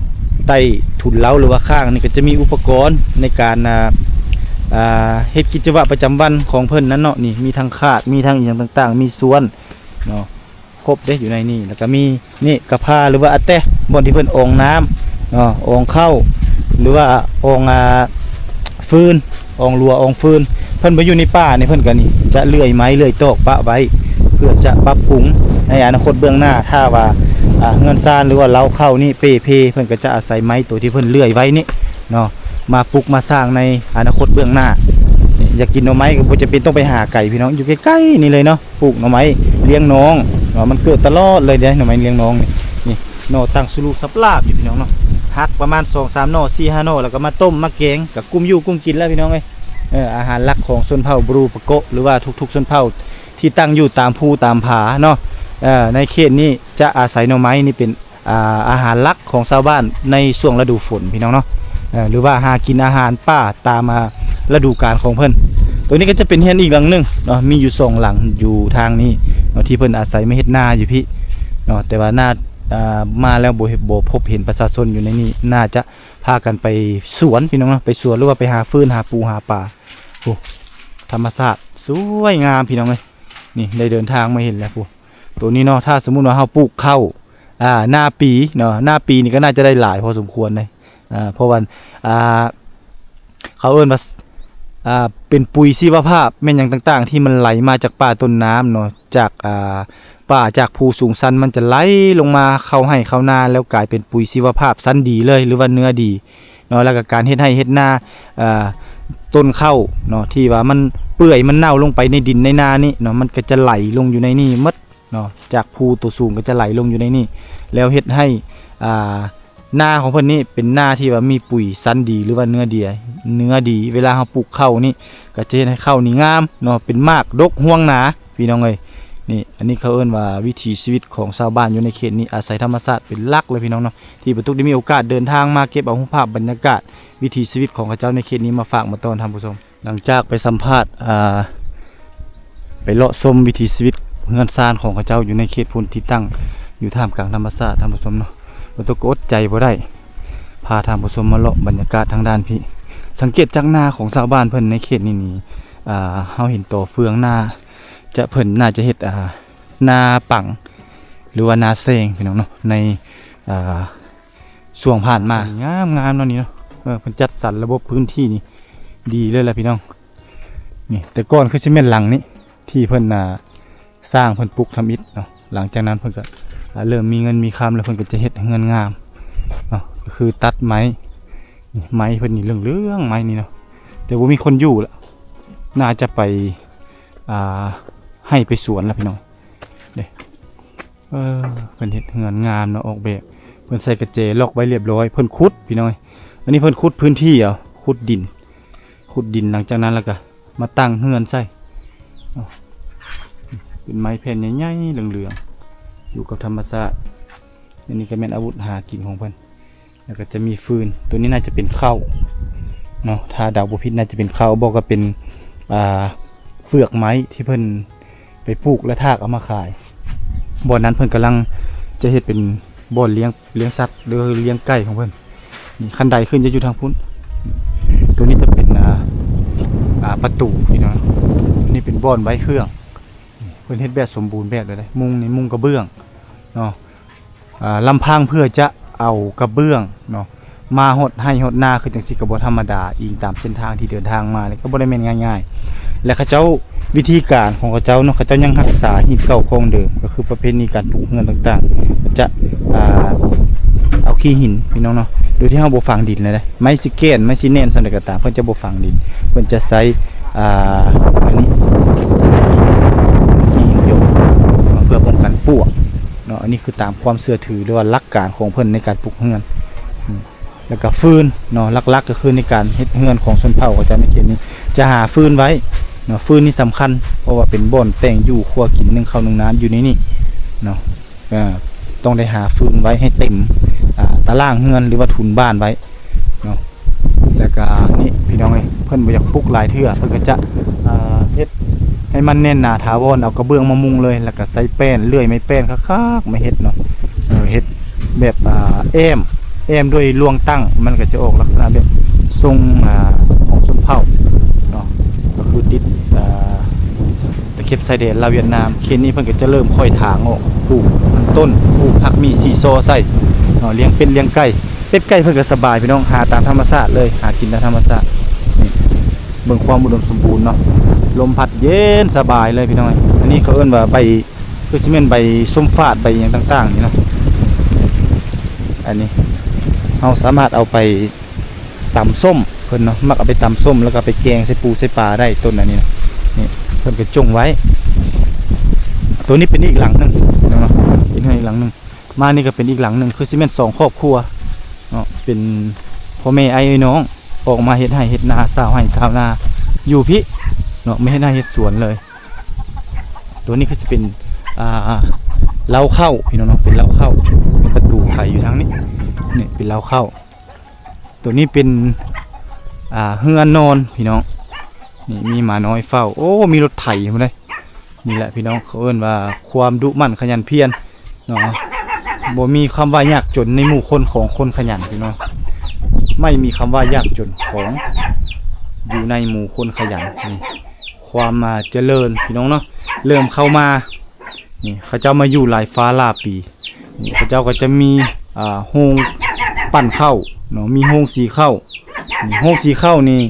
ໃຕ້ທຸນເລົ້າ ຫຼືວ່າຂ້າງນີ້ ກໍຈະມີອຸປະກອນໃນການ ອ່າ ອ່າ ເຮັດກິດຈະວະປະຈຳວັນຂອງເພິ່ນນັ້ນເນາະ. ນີ້ມີທັງຄາດ ມີທັງອີ່ຫຍັງຕ່າງໆ ມີສວນເນາະ, ຄົບເດ້ຢູ່ໃນນີ້. ແລ້ວກໍມີນີ້ກະພາ ຫຼືວ່າອາແຕະ ບ່ອນທີ່ເພິ່ນອອງນ້ຳເນາະ, ອອງເຂົ້າ ຫຼືວ່າອອງ ອ່າ ຟືນ ອອງລົວ ອອງຟືນ. ເພິ່ນໄປຢູ່ໃນປ່ານີ້ ເພິ່ນກໍນີ້ຈະເລື່ອຍໄມ້ເລື່ອຍຕອກປະໄວ້ ເພື່ອຈະປັບປຸງໃນອະນາຄົດເບື້ອງໜ້າ. ຖ້າວ່າ ອ່າ ເຮືອນຊານ ຫຼືວ່າເລົ້າເຂົ້ານີ້ເປ່ເພ ເພິ່ນກໍຈະອາໄສໄມ້ໂຕທີ່ເພິ່ນເລື່ອຍໄວ້ນີ້ ເນາະ ມາປຸກມາສ້າງໃນອະນາຄົດເບື້ອງໜ້າ. ນີ້ ຢາກກິນໜໍ່ໄມ້ກໍບໍ່ຈຳເປັນຕ້ອງໄປຫາໄກພີ່ນ້ອງ ຢູ່ໃກ້ໆນີ້ເລີຍເນາະ. ປູກໜໍ່ໄມ້ລ້ຽງນ້ອງເນາະ ມັນເກີດຕະຫຼອດເລີຍເດ້ ໜໍ່ໄມ້ລ້ຽງນ້ອງນີ້. ນີ້ໜໍ່ຕັ້ງສະລຸສັບຫຼາບຢູ່ພີ່ນ້ອງເນາະ ຫັກປະມານສອງສາມໜໍ່ ສີ່ຫ້າໜໍ່ ແລ້ວກໍມາຕົ້ມມາແກງ ກໍກຸ້ມຢູ່ກຸ້ມກິນແລ້ວພີ່ນ້ອງເອີຍ. ເອີ ອາຫານຫຼັກຂອງຊົນເຜົ່າບຣູປະໂກະ ຫຼືວ່າທຸກໆຊົນເຜົ່າທີ່ຕັ້ງຢູ່ຕາມພູຕາມຜາເນາະ. ເອີ ໃນເຂດນີ້ຈະອາໄສໜໍ່ໄມ້ນີ້ເປັນ ອ່າ ອາຫານຫຼັກຂອງຊາວບ້ານໃນຊ່ວງລະດູຝົນພີ່ນ້ອງເນາະ. ເອີ ຫຼືວ່າຫາກິນອາຫານປ່າຕາມ ອ່າ ລະດູການຂອງເພິ່ນ. ໂຕນີ້ກໍຈະເປັນເຮືອນອີກຫຼັງໜຶ່ງເນາະ ມີຢູ່ສອງຫຼັງຢູ່ທາງນີ້ເນາະ ທີ່ເພິ່ນອາໄສມາເຮັດນາຢູ່ພີ້ເນາະ. ແຕ່ວ່າໜ້າ ອ່າ ມາແລ້ວບໍ່ເຫັນ ບໍ່ພົບເຫັນປະຊາຊົນຢູ່ໃນນີ້ ໜ້າຈະພາກັນໄປສວນພີ່ນ້ອງເນາະ ໄປສວນ ຫຼືວ່າໄປຫາຟືນຫາປູຫາປາ. ໂອ້ ທຳມະຊາດສວຍງາມພີ່ນ້ອງເອີຍ. ນີ້ໄດ້ເດີນທາງມາເຫັນແລ້ວພຸ້ນ ໂຕນີ້ເນາະ ຖ້າສົມມຸດວ່າເຮົາປູກເຂົ້າ ອ່າ ນາປີເນາະ ນາປີນີ້ກໍໜ້າຈະໄດ້ຫຼາຍພໍສົມຄວນເດ້. ອ່າ ເພາະວ່າ ອ່າ ເຂົາເອີ້ນວ່າ ອ່າ ເປັນປຸຍຊີວະພາບ ແມ່ນຫຍັງຕ່າງໆ ທີ່ມັນໄຫຼມາຈາກປ່າຕົ້ນນ້ຳເນາະ ຈາກ ອ່າ ປ່າ ຈາກພູສູງຊັນ ມັນຈະໄຫຼລົງມາເຂົ້າໄຮ່ເຂົ້ານາ ແລ້ວກາຍເປັນປຸຍຊີວະພາບຊັ້ນດີເລີຍ ຫຼືວ່າເນື້ອດີ ເນາະ. ແລ້ວກໍການເຮັດໄຮ່ເຮັດນາ ເອີ ຕົ້ນເຂົ້າເນາະ ທີ່ວ່າມັນເປື່ອຍມັນເນົ່າລົງໄປໃນດິນໃນນານີ້ເນາະ ມັນກໍຈະໄຫຼລົງຢູ່ໃນນີ້ໝົດເນາະ ຈາກພູໂຕສູງກໍຈະໄຫຼລົງຢູ່ໃນນີ້ ແລ້ວເຮັດໃຫ້ ອ່າ ນາຂອງເພິ່ນນີ້ເປັນນາທີ່ວ່າມີປຸຍຊັ້ນດີ ຫຼືວ່າເນື້ອດີ ເນື້ອດີ. ເວລາເຮົາປູກເຂົ້ານີ້ ກໍຈະເຮັດໃຫ້ເຂົ້ານີ້ງາມເນາະ ເປັນໝາກດົກຮວງໜາ ພີ່ນ້ອງເອີຍ. ນີ້ ອັນນີ້ເຂົາເອີ້ນວ່າວິຖີຊີວິດຂອງຊາວບ້ານຢູ່ໃນເຂດນີ້ ອາໄສທຳມະຊາດເປັນຫຼັກເລີຍ ພີ່ນ້ອງເນາະ. ທີ່ປະຕຸກໄດ້ມີໂອກາດເດີນທາງມາເກັບເອົາຮູບພາບບັນຍາກາດວິຖີຊີວິດຂອງເຂົາເຈົ້າໃນເຂດນີ້ມາຝາກມາຕ້ອນທ່ານຜູ້ຊົມ. ຫຼັງຈາກໄປສຳພາດ ອ່າ ໄປເລາະຊົມວິຖີຊີວິດເຮືອນຊານຂອງເຂົາເຈົ້າຢູ່ໃນເຂດພຸ້ນ ທີ່ຕັ້ງຢູ່ທ່າມກາງທຳມະຊາດ ທ່ານຜູ້ຊົມເນາະ, ປະຕຸກກໍອົດໃຈບໍ່ໄດ້ ພາທ່ານຜູ້ຊົມມາເລາະບັນຍາກາດທາງດ້ານພີ້. ສັງເກດຈາກນາຂອງຊາວບ້ານເພິ່ນໃນເຂດນີ້ນີ້ ອ່າ ເຮົາເຫັນຕໍເຟືອງນາ ຈະ ເພິ່ນໜ້າຈະເຮັດ ອ່າ ນາປັງ ຫຼືວ່ານາແຊງ ພີ່ນ້ອງເນາະ ໃນ ອ່າ ຊ່ວງຜ່ານມາ. ງາມໆເນາະນີ້ເນາະ. ເອີ ເພິ່ນຈັດສັນລະບົບພື້ນທີ່ນີ້ດີເລີຍລະ ພີ່ນ້ອງ. ນີ້ ແຕ່ກ່ອນຄືຊິແມ່ນຫຼັງນີ້ ທີ່ເພິ່ນ ອ່າ ສ້າງ ເພິ່ນປຸກທຳອິດເນາະ. ຫຼັງຈາກນັ້ນເພິ່ນກໍ ອ່າ ເລີ່ມມີເງິນມີຄຳ ແລ້ວເພິ່ນກໍຈະເຮັດເຮືອນງາມເນາະ, ກໍຄືຕັດໄມ້ ໄມ້ເພິ່ນນີ້ເຫຼືອງໆ ໄມ້ນີ້ເນາະ, ແຕ່ບໍ່ມີຄົນຢູ່ລະ ໜ້າຈະໄປ ອ່າ ໄຮ່ໄປສວນລະ ພີ່ນ້ອງເດ້. ເອີ ເພິ່ນເຮັດເຮືອນງາມເນາະ ອອກແບບ ເພິ່ນໃສ່ກະແຈລັອກໄວ້ລຽບຮ້ອຍ. ເພິ່ນຂຸດ ພີ່ນ້ອງເອີຍ, ອັນນີ້ເພິ່ນຂຸດພື້ນທີ່ເອົາ ຂຸດດິນ ຂຸດດິນ. ຫຼັງຈາກນັ້ນແລ້ວກໍມາຕັ້ງເຮືອນໃສ່ເນາະ, ເປັນໄມ້ແຜ່ນໃຫຍ່ໆ ເຫຼືອງໆ ຢູ່ກັບທຳມະຊາດ. ອັນນີ້ກໍແມ່ນອາວຸດຫາກິນຂອງເພິ່ນ. ແລ້ວກໍຈະມີຟືນ ໂຕນີ້ໜ້າຈະເປັນເຂົ້າເນາະ, ຖ້າເດົາບໍ່ຜິດໜ້າຈະເປັນເຂົ້າ ບໍ່ກໍເປັນ ອ່າ ເປືອກໄມ້ທີ່ເພິ່ນໄປປູກ ແລະ ຖາກເອົາມາຂາຍ. ບ່ອນນັ້ນເພິ່ນກຳລັງຈະເຮັດເປັນບ່ອນລ້ຽງ ລ້ຽງສັດ ຫຼື ລ້ຽງໄກ່ຂອງເພິ່ນ. ນີ້ ຄັນໄດຂຶ້ນຈະຢູ່ທາງພຸ້ນ. ໂຕນີ້ຈະເປັນ ອ່າ ອ່າ ປະຕູ ພີ່ນ້ອງ, ນີ້ເປັນບ່ອນໄວ້ເຄື່ອງ. ເພິ່ນເຮັດແບບສົມບູນແບບເລີຍເດ້, ມຸງນີ້ມຸງກະເບື້ອງເນາະ. ອ່າ ລຳພັງເພື່ອຈະເອົາກະເບື້ອງເນາະ ມາຮອດໄຮ່ຮອດນາ ຄືຈັ່ງຊີ້ກໍບໍ່ທຳມະດາ. ອີງຕາມເສັ້ນທາງທີ່ເດີນທາງມານີ້ກໍບໍ່ໄດ້ແມ່ນງ່າຍໆ ແລະ ເຂົາເຈົ້າ ວິທີການຂອງເຂົາເຈົ້າເນາະ, ເຂົາເຈົ້າຍັງຮັກສາຮີດເກົ່າຄອງເດີມ, ກໍຄືປະເພນີການປູກເຮືອນຕ່າງໆ ຈະ ອ່າ ເອົາຂີ້ຫີນ ພີ່ນ້ອງເນາະ, ໂດຍທີ່ເຮົາບໍ່ຝັງດິນເລີຍເດ້. ໄມ້ຊິແກ່ນ ໄມ້ຊິແໜ້ນສ່ຳໃດກໍຕາມ ເພິ່ນຈະບໍ່ຝັງດິນ, ເພິ່ນຈະໃຊ້ ອ່າ ອັນນີ້ ຈະໃຊ້ຂີ້ຫີນຢົງເພື່ອປ້ອງກັນປວກເນາະ. ອັນນີ້ຄືຕາມຄວາມເຊື່ອຖື ຫຼືວ່າຫຼັກການຂອງເພິ່ນໃນການປຸກເຮືອນ. ອືມ ແລ້ວກໍຟືນເນາະ, ຫຼັກໆກໍຄືໃນການເຮັດເຮືອນຂອງຊົນເຜົ່າເຂົາເຈົ້າໃນເຂດນີ້ ຈະຫາຟືນໄວ້ເນາະ. ຟືນນີ້ສຳຄັນ ເພາະວ່າເປັນບ່ອນແຕ່ງຢູ່ຄົວກິນ ໜຶ້ງເຂົ້າໜຶ້ງນ້ຳຢູ່ໃນນີ້ເນາະ. ເອີ ຕ້ອງໄດ້ຫາຟືນໄວ້ໃຫ້ເຕັມ ອ່າ ຕາລ່າງເຮືອນ ຫຼືວ່າທຸນບ້ານໄວ້ເນາະ. ແລ້ວກະນີ້ ພີ່ນ້ອງເອີຍ, ເພິ່ນບໍ່ຢາກປຸກຫຼາຍເທື່ອ, ເພິ່ນກໍຈະ ອ່າ ເຮັດໃຫ້ມັນແໜ້ນໜາຖາວອນ, ເອົາກະເບື້ອງມາມຸງເລີຍ, ແລ້ວກະໃຊ້ແປ້ນ ເລື່ອຍໄມ້ແປ້ນຄັກໆ ມາເຮັດເນາະ. ເອີ ເຮັດແບບ ອ່າ ແອ້ມ ແອ້ມດ້ວຍລວງຕັ້ງ, ມັນກໍຈະອອກລັກສະນະແບບຊົງ ອ່າ ຂອງຊົນເຜົ່າເນາະ, ກໍຄືຕິດ ອ່າ ຕະເຂັບຊາຍແດນລາວຫວຽດນາມ. ເຂດນີ້ເພິ່ນກໍຈະເລີ່ມຄ່ອຍຖາງອອກ ປູກມັນຕົ້ນ ປູກຜັກມີຊີຊໍໃສ່ເນາະ, ລ້ຽງເປັດລ້ຽງໄກ່. ເປັດໄກ່ເພິ່ນກໍສະບາຍ ພີ່ນ້ອງ, ຫາຕາມທຳມະຊາດເລີຍ, ຫາກິນຕາມທຳມະຊາດ. ນີ້ ເບິ່ງຄວາມອຸດົມສົມບູນເນາະ, ລົມພັດເຢັນສະບາຍເລີຍ ພີ່ນ້ອງ. ອັນນີ້ເຂົາເອີ້ນວ່າໃບ ຄືຊິແມ່ນໃບສົ້ມຝາດ ໃບຫຍັງຕ່າງໆນີ້ເນາະ. ອັນນີ້ເຮົາສາມາດເອົາໄປ ຕຳສົ້ມ ເພິ່ນເນາະ ມັກເອົາໄປຕຳສົ້ມ ແລ້ວກໍໄປແກງໃສ່ປູໃສ່ປາໄດ້ ຕົ້ນອັນນີ້ນະ. ນີ້ເພິ່ນກໍຈົ່ງໄວ້. ໂຕນີ້ເປັນອີກຫຼັງໜຶ່ງເນາະ ເປັນເຮືອນອີກຫຼັງໜຶ່ງ. ມານີ້ກໍເປັນອີກຫຼັງໜຶ່ງ ຄືຊິແມ່ນສອງຄອບຄົວເນາະ ເປັນພໍ່ແມ່ອ້າຍເອື້ອຍນ້ອງ ອອກມາເຮັດໄຮ່ເຮັດນາ ຊາວໄຮ່ຊາວນາຢູ່ພີ້ເນາະ ມາເຮັດໄຮ່ເຮັດສວນເລີຍ. ໂຕນີ້ຄືຊິເປັນ ອ່າ ເລົ້າເຂົ້າ ພີ່ນ້ອງເນາະ ເປັນເລົ້າເຂົ້າ ມີປະຕູໄຂຢູ່ທາງນີ້. ນີ້ເປັນເລົ້າເຂົ້າ. ໂຕນີ້ເປັນ ອ່າ ເຮືອນນອນ ພີ່ນ້ອງ. ນີ້ມີໝານ້ອຍເຝົ້າ. ໂອ້ ມີລົດໄຖພຸ້ນເດ້. ນີ້ແຫຼະ ພີ່ນ້ອງ ເຂົາເອີ້ນວ່າຄວາມດຸໝັ່ນຂະຫຍັນພຽນເນາະ. ບໍ່ມີຄຳວ່າຍາກຈົນໃນໝູ່ຄົນຂອງຄົນຂະຫຍັນ ພີ່ນ້ອງ. ໄມ່ມີຄຳວ່າຍາກຈົນຂອງ ຢູ່ໃນໝູ່ຄົນຂະຫຍັນ. ນີ້ ຄວາມ ອ່າ ຈະເລີນ ພີ່ນ້ອງເນາະ ເລີ່ມເຂົ້າມາ. ນີ້ເຂົາເຈົ້າມາຢູ່ຫຼາຍຟ້າຫຼາຍປີ. ນີ້ເຂົາເຈົ້າກໍຈະມີ ອ່າ ໂຮງປັ່ນເຂົ້າເນາະ ມີໂຮງສີເຂົ້າ. ນີ້ໂຮງສີເຂົ້ານີ້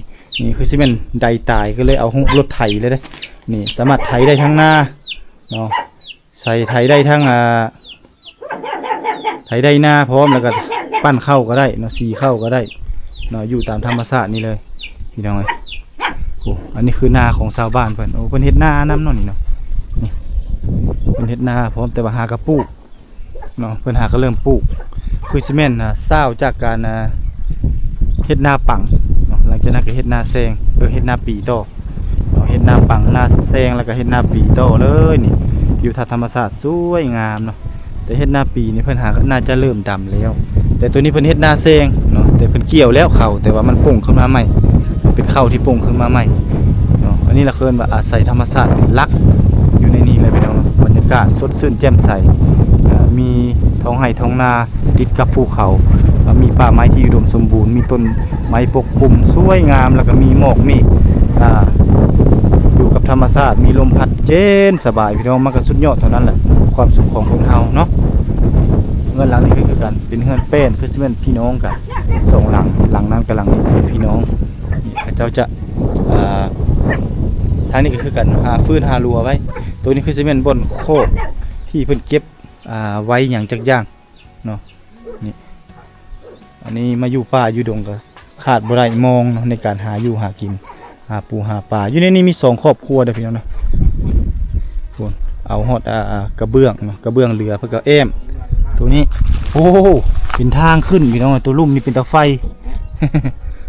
ນີ້ຄືຊິແມ່ນໄດຕາຍ ກໍເລີຍເອົາໂຮງລົດໄຖເລີຍເດ້. ນີ້ສາມາດໄຖໄດ້ທັງນາເນາະ ໃສ່ໄຖໄດ້ທັງ ອ່າ ໄຖໄດ້ນາພ້ອມ ແລ້ວກໍປັ່ນເຂົ້າກໍໄດ້ເນາະ ສີເຂົ້າກໍໄດ້ເນາະ ຢູ່ຕາມທຳມະຊາດນີ້ເລີຍ ພີ່ນ້ອງເອີຍ. ໂອ້ ອັນນີ້ຄືນາຂອງຊາວບ້ານເພິ່ນ. ໂອ້ ເພິ່ນເຮັດນານຳເນາະນີ້ເນາະ. ນີ້ເພິ່ນເຮັດນາພ້ອມ ແຕ່ວ່າຫາກະປູກເນາະ ເພິ່ນຫາກະເລີ່ມປູກ ຄືຊິແມ່ນ ອ່າ ຊາວຈາກການ ອ່າ ເຮັດນາປັງເນາະ ຫຼັງຈາກນັ້ນກໍເຮັດນາແຊງ ເອີ ເຮັດນາປີຕໍ່ເນາະ ເຮັດນາປັງ ນາແຊງ ແລ້ວກໍເຮັດນາປີຕໍ່ເລີຍ. ນີ້ ທິວທັດທຳມະຊາດສວຍງາມເນາະ. ແຕ່ເຮັດນາປີນີ້ເພິ່ນຫາກໍໜ້າຈະເລີ່ມດຳແລ້ວ ແຕ່ໂຕນີ້ເພິ່ນເຮັດນາແຊງເນາະ ແຕ່ເພິ່ນກ່ຽວແລ້ວເຂົ້າ ແຕ່ວ່າມັນປົ່ງຂຶ້ນມາໃໝ່ ເປັນເຂົ້າທີ່ປົ່ງຂຶ້ນມາໃໝ່ເນາະ. ອັນນີ້ລະເອີ້ນວ່າອາໄສທຳມະຊາດເປັນຫຼັກ ຢູ່ໃນນີ້ແຫຼະພີ່ນ້ອງເນາະ. ບັນຍາກາດສົດຊື່ນແຈ່ມໃສ ເອີ ມີທ້ອງໄຮ່ທ້ອງນາ ຕິດກັບພູເຂົາ ແລ້ວມີປ່າໄມ້ທີ່ອຸດົມສົມບູນ ມີຕົ້ນໄມ້ປົກຄຸມສວຍງາມ ແລ້ວກໍມີໝອກເມກ ອ່າ ຢູ່ກັບທຳມະຊາດ ມີລົມພັດເຢັນສະບາຍ ພີ່ນ້ອງ. ມັນກໍສຸດຍອດເທົ່ານັ້ນແຫຼະ ຄວາມສຸກຂອງຄົນເຮົາເນາະ. ເຮືອນຫຼັງນີ້ກໍຄືກັນ ເປັນເຮືອນແປ້ນ ຄືຊິແມ່ນພີ່ນ້ອງກັນສອງຫຼັງ ຫຼັງນັ້ນກັບຫຼັງນີ້ເປັນພີ່ນ້ອງ. ນີ້ເຂົາເຈົ້າຈະ ອ່າ ທາງນີ້ກໍຄືກັນ ຫາຟືນຫາລົວໄວ້. ໂຕນີ້ຄືຊິແມ່ນບ່ອນຄອກທີ່ເພິ່ນເກັບ ອ່າ ໄວ້ຫຍັງຈັກຢ່າງ ເນາະ. ນີ້ ອັນນີ້ມາຢູ່ປ່າຢູ່ດົງກໍຂາດບໍ່ໄດ້ມອງເນາະ ໃນການຫາຢູ່ຫາກິນ ຫາປູຫາປາ. ຢູ່ໃນນີ້ມີສອງຄອບຄົວເດີ້ພີ່ນ້ອງເນາະ. ພຸ້ນ ເອົາຮອດ ອ່າ ກະເບື້ອງເນາະ ກະເບື້ອງເຫຼືອເພິ່ນກໍແອ້ມ. ໂຕນີ້ ໂອ້ ເປັນທາງຂຶ້ນພີ່ນ້ອງ. ໂຕລຸ່ມນີ້ເປັນເຕົາໄຟ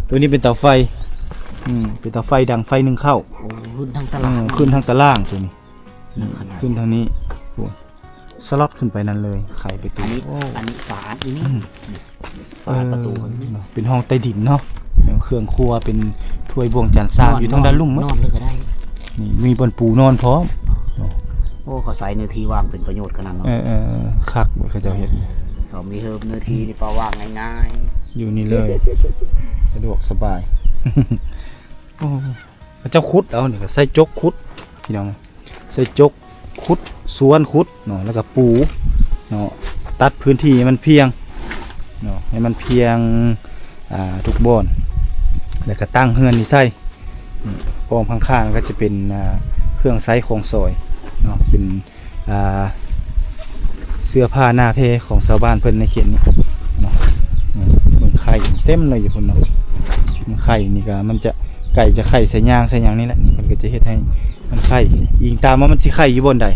ໂຕນີ້ເປັນເຕົາໄຟ ອືມ ເປັນເຕົາໄຟດັງໄຟໜຶ້ງເຂົ້າ. ໂອ້ ຂຶ້ນທາງຕະຫຼາງ ຂຶ້ນທາງຕະຫຼາງໂຕນີ້. ອືມ ຂຶ້ນທາງນີ້ ໂອ້ ສະລັອດຂຶ້ນໄປນັ້ນເລີຍ ໄຂໄປຕູ້. ອັນນີ້ ໂອ້ ອັນນີ້ຝາ ອັນນີ້ ອືມ ຝາປະຕູ ເອີ ເນາະ ເປັນຫ້ອງໃຕ້ດິນເນາະ. ເຄື່ອງຄົວ ເປັນຖ້ວຍບ່ວງຈານຊາມ ຢູ່ທາງດ້ານລຸ່ມໝົດ. ນອນເລີຍກໍໄດ້ ນີ້ມີບ່ອນປູນອນພ້ອມ. ອໍ ໂອ້ ເຂົາໃຊ້ເນື້ອທີ່ວ່າງເປັນປະໂຫຍດຂະໜາດເນາະ. ເອີ ເອີ ເອີ ຄັກເວີ້ຍ ເຂົາເຈົ້າເຮັດ ເຂົາມີເຮີບເນື້ອທີ່ນີ້ ປະວ່າງງ່າຍໆ ຢູ່ນີ້ເລີຍ ສະດວກສະບາຍ. ໂອ້ ເຂົາເຈົ້າຂຸດເອົານີ້ ກໍໃຊ້ຈົກຂຸດພີ່ນ້ອງ ໃຊ້ຈົກຂຸດ ສວນຂຸດເນາະ ແລ້ວກໍປູເນາະ ຕັດພື້ນທີ່ໃຫ້ມັນພຽງເນາະ ໃຫ້ມັນພຽງ ອ່າ ທຸກບ່ອນ ແລ້ວກໍຕັ້ງເຮືອນນີ້ໃສ່. ອ້ອມຂ້າງໆ ກໍຈະເປັນ ອ່າ ເຄື່ອງໃຊ້ຂອງສອຍເນາະ ເປັນ ອ່າ ເສື້ອຜ້າໜ້າແພຂອງຊາວບ້ານເພິ່ນໃນເຂດນີ້ເນາະ. ອືມ ເບິ່ງໄຂ່ເຕັມເລີຍຢູ່ພຸ້ນເນາະ. ໄຂ່ນີ້ກໍມັນຈະ ໄກ່ຈະໄຂ່ໃສ່ຫຍ້າງໃສ່ຫຍັງນີ້ແຫຼະ. ນີ້ເພິ່ນກໍຈະເຮັດໃຫ້ມັນໄຂ່ ອີງຕາມວ່າມັນຊິໄຂ່ຢູ່ບ່ອນໃດ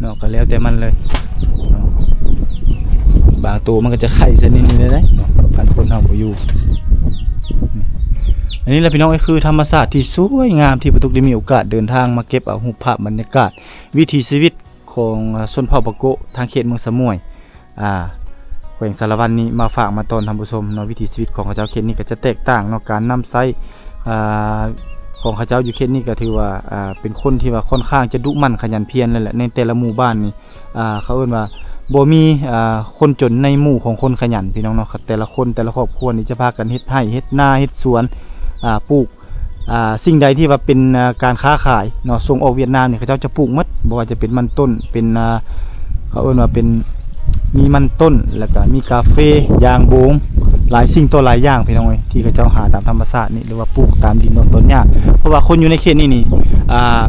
ເນາະ ກໍແລ້ວແຕ່ມັນເລີຍເນາະ. ບາງໂຕມັນກໍຈະໄຂ່ໃສ່ນີ້ໆ ໄດ້ເນາະ ຄັນຄົນເຮົາບໍ່ຢູ່. ອັນນີ້ແຫຼະພີ່ນ້ອງເອີຍ ຄືທຳມະຊາດທີ່ສວຍງາມ ທີ່ປາຕຸກໄດ້ມີໂອກາດເດີນທາງມາເກັບເອົາຮູບພາບບັນຍາກາດ ວິຖີຊີວິດຂອງ ອາ ຊົນເຜົ່າປາໂກະ ທາງເຂດເມືອງສະໝວຍ ອາ ແຂວງສາລະວັນນີ້ ມາຝາກມາຕ້ອນທ່ານຜູ້ຊົມເນາະ. ວິຖີຊີວິດຂອງເຂົາເຈົ້າເຂດນີ້ກໍຈະແຕກຕ່າງເນາະ ການນຳໃຊ້ ອາ ຂອງເຂົາເຈົ້າຢູ່ເຂດນີ້ກໍຖືວ່າ ອາ ເປັນຄົນທີ່ວ່າຄ່ອນຂ້າງຈະດຸໝັ່ນຂະຫຍັນພຽນເລີຍແຫຼະ. ໃນແຕ່ລະໝູ່ບ້ານນີ້ ອາ ເຂົາເອີ້ນວ່າບໍ່ມີ ອາ ຄົນຈົນໃນໝູ່ຂອງຄົນຂະຫຍັນ ພີ່ນ້ອງເນາະ. ແຕ່ລະຄົນ ແຕ່ລະຄອບຄົວນີ້ຈະພາກັນເຮັດໄຮ່ເຮັດນາເຮັດສວນ ອາ ປູກ ອ່າ ສິ່ງໃດທີ່ວ່າເປັນ ອ່າ ການຄ້າຂາຍເນາະ ສົ່ງອອກຫວຽດນາມນີ້ ເຂົາເຈົ້າຈະປູກໝົດ ບໍ່ວ່າຈະເປັນມັນຕົ້ນ ເປັນ ອ່າ ເຂົາເອີ້ນວ່າເປັນ ມີມັນຕົ້ນ ແລ້ວກະມີກາເຟ ຢາງໂບງ ຫຼາຍສິ່ງຕໍ່ຫຼາຍຢ່າງ ພີ່ນ້ອງເອີຍ ທີ່ເຂົາເຈົ້າຫາຕາມທຳມະຊາດນີ້ ຫຼືວ່າປູກຕາມດິນດອນຕອນຫຍ້າ. ເພາະວ່າຄົນຢູ່ໃນເຂດນີ້ນີ້ ອ່າ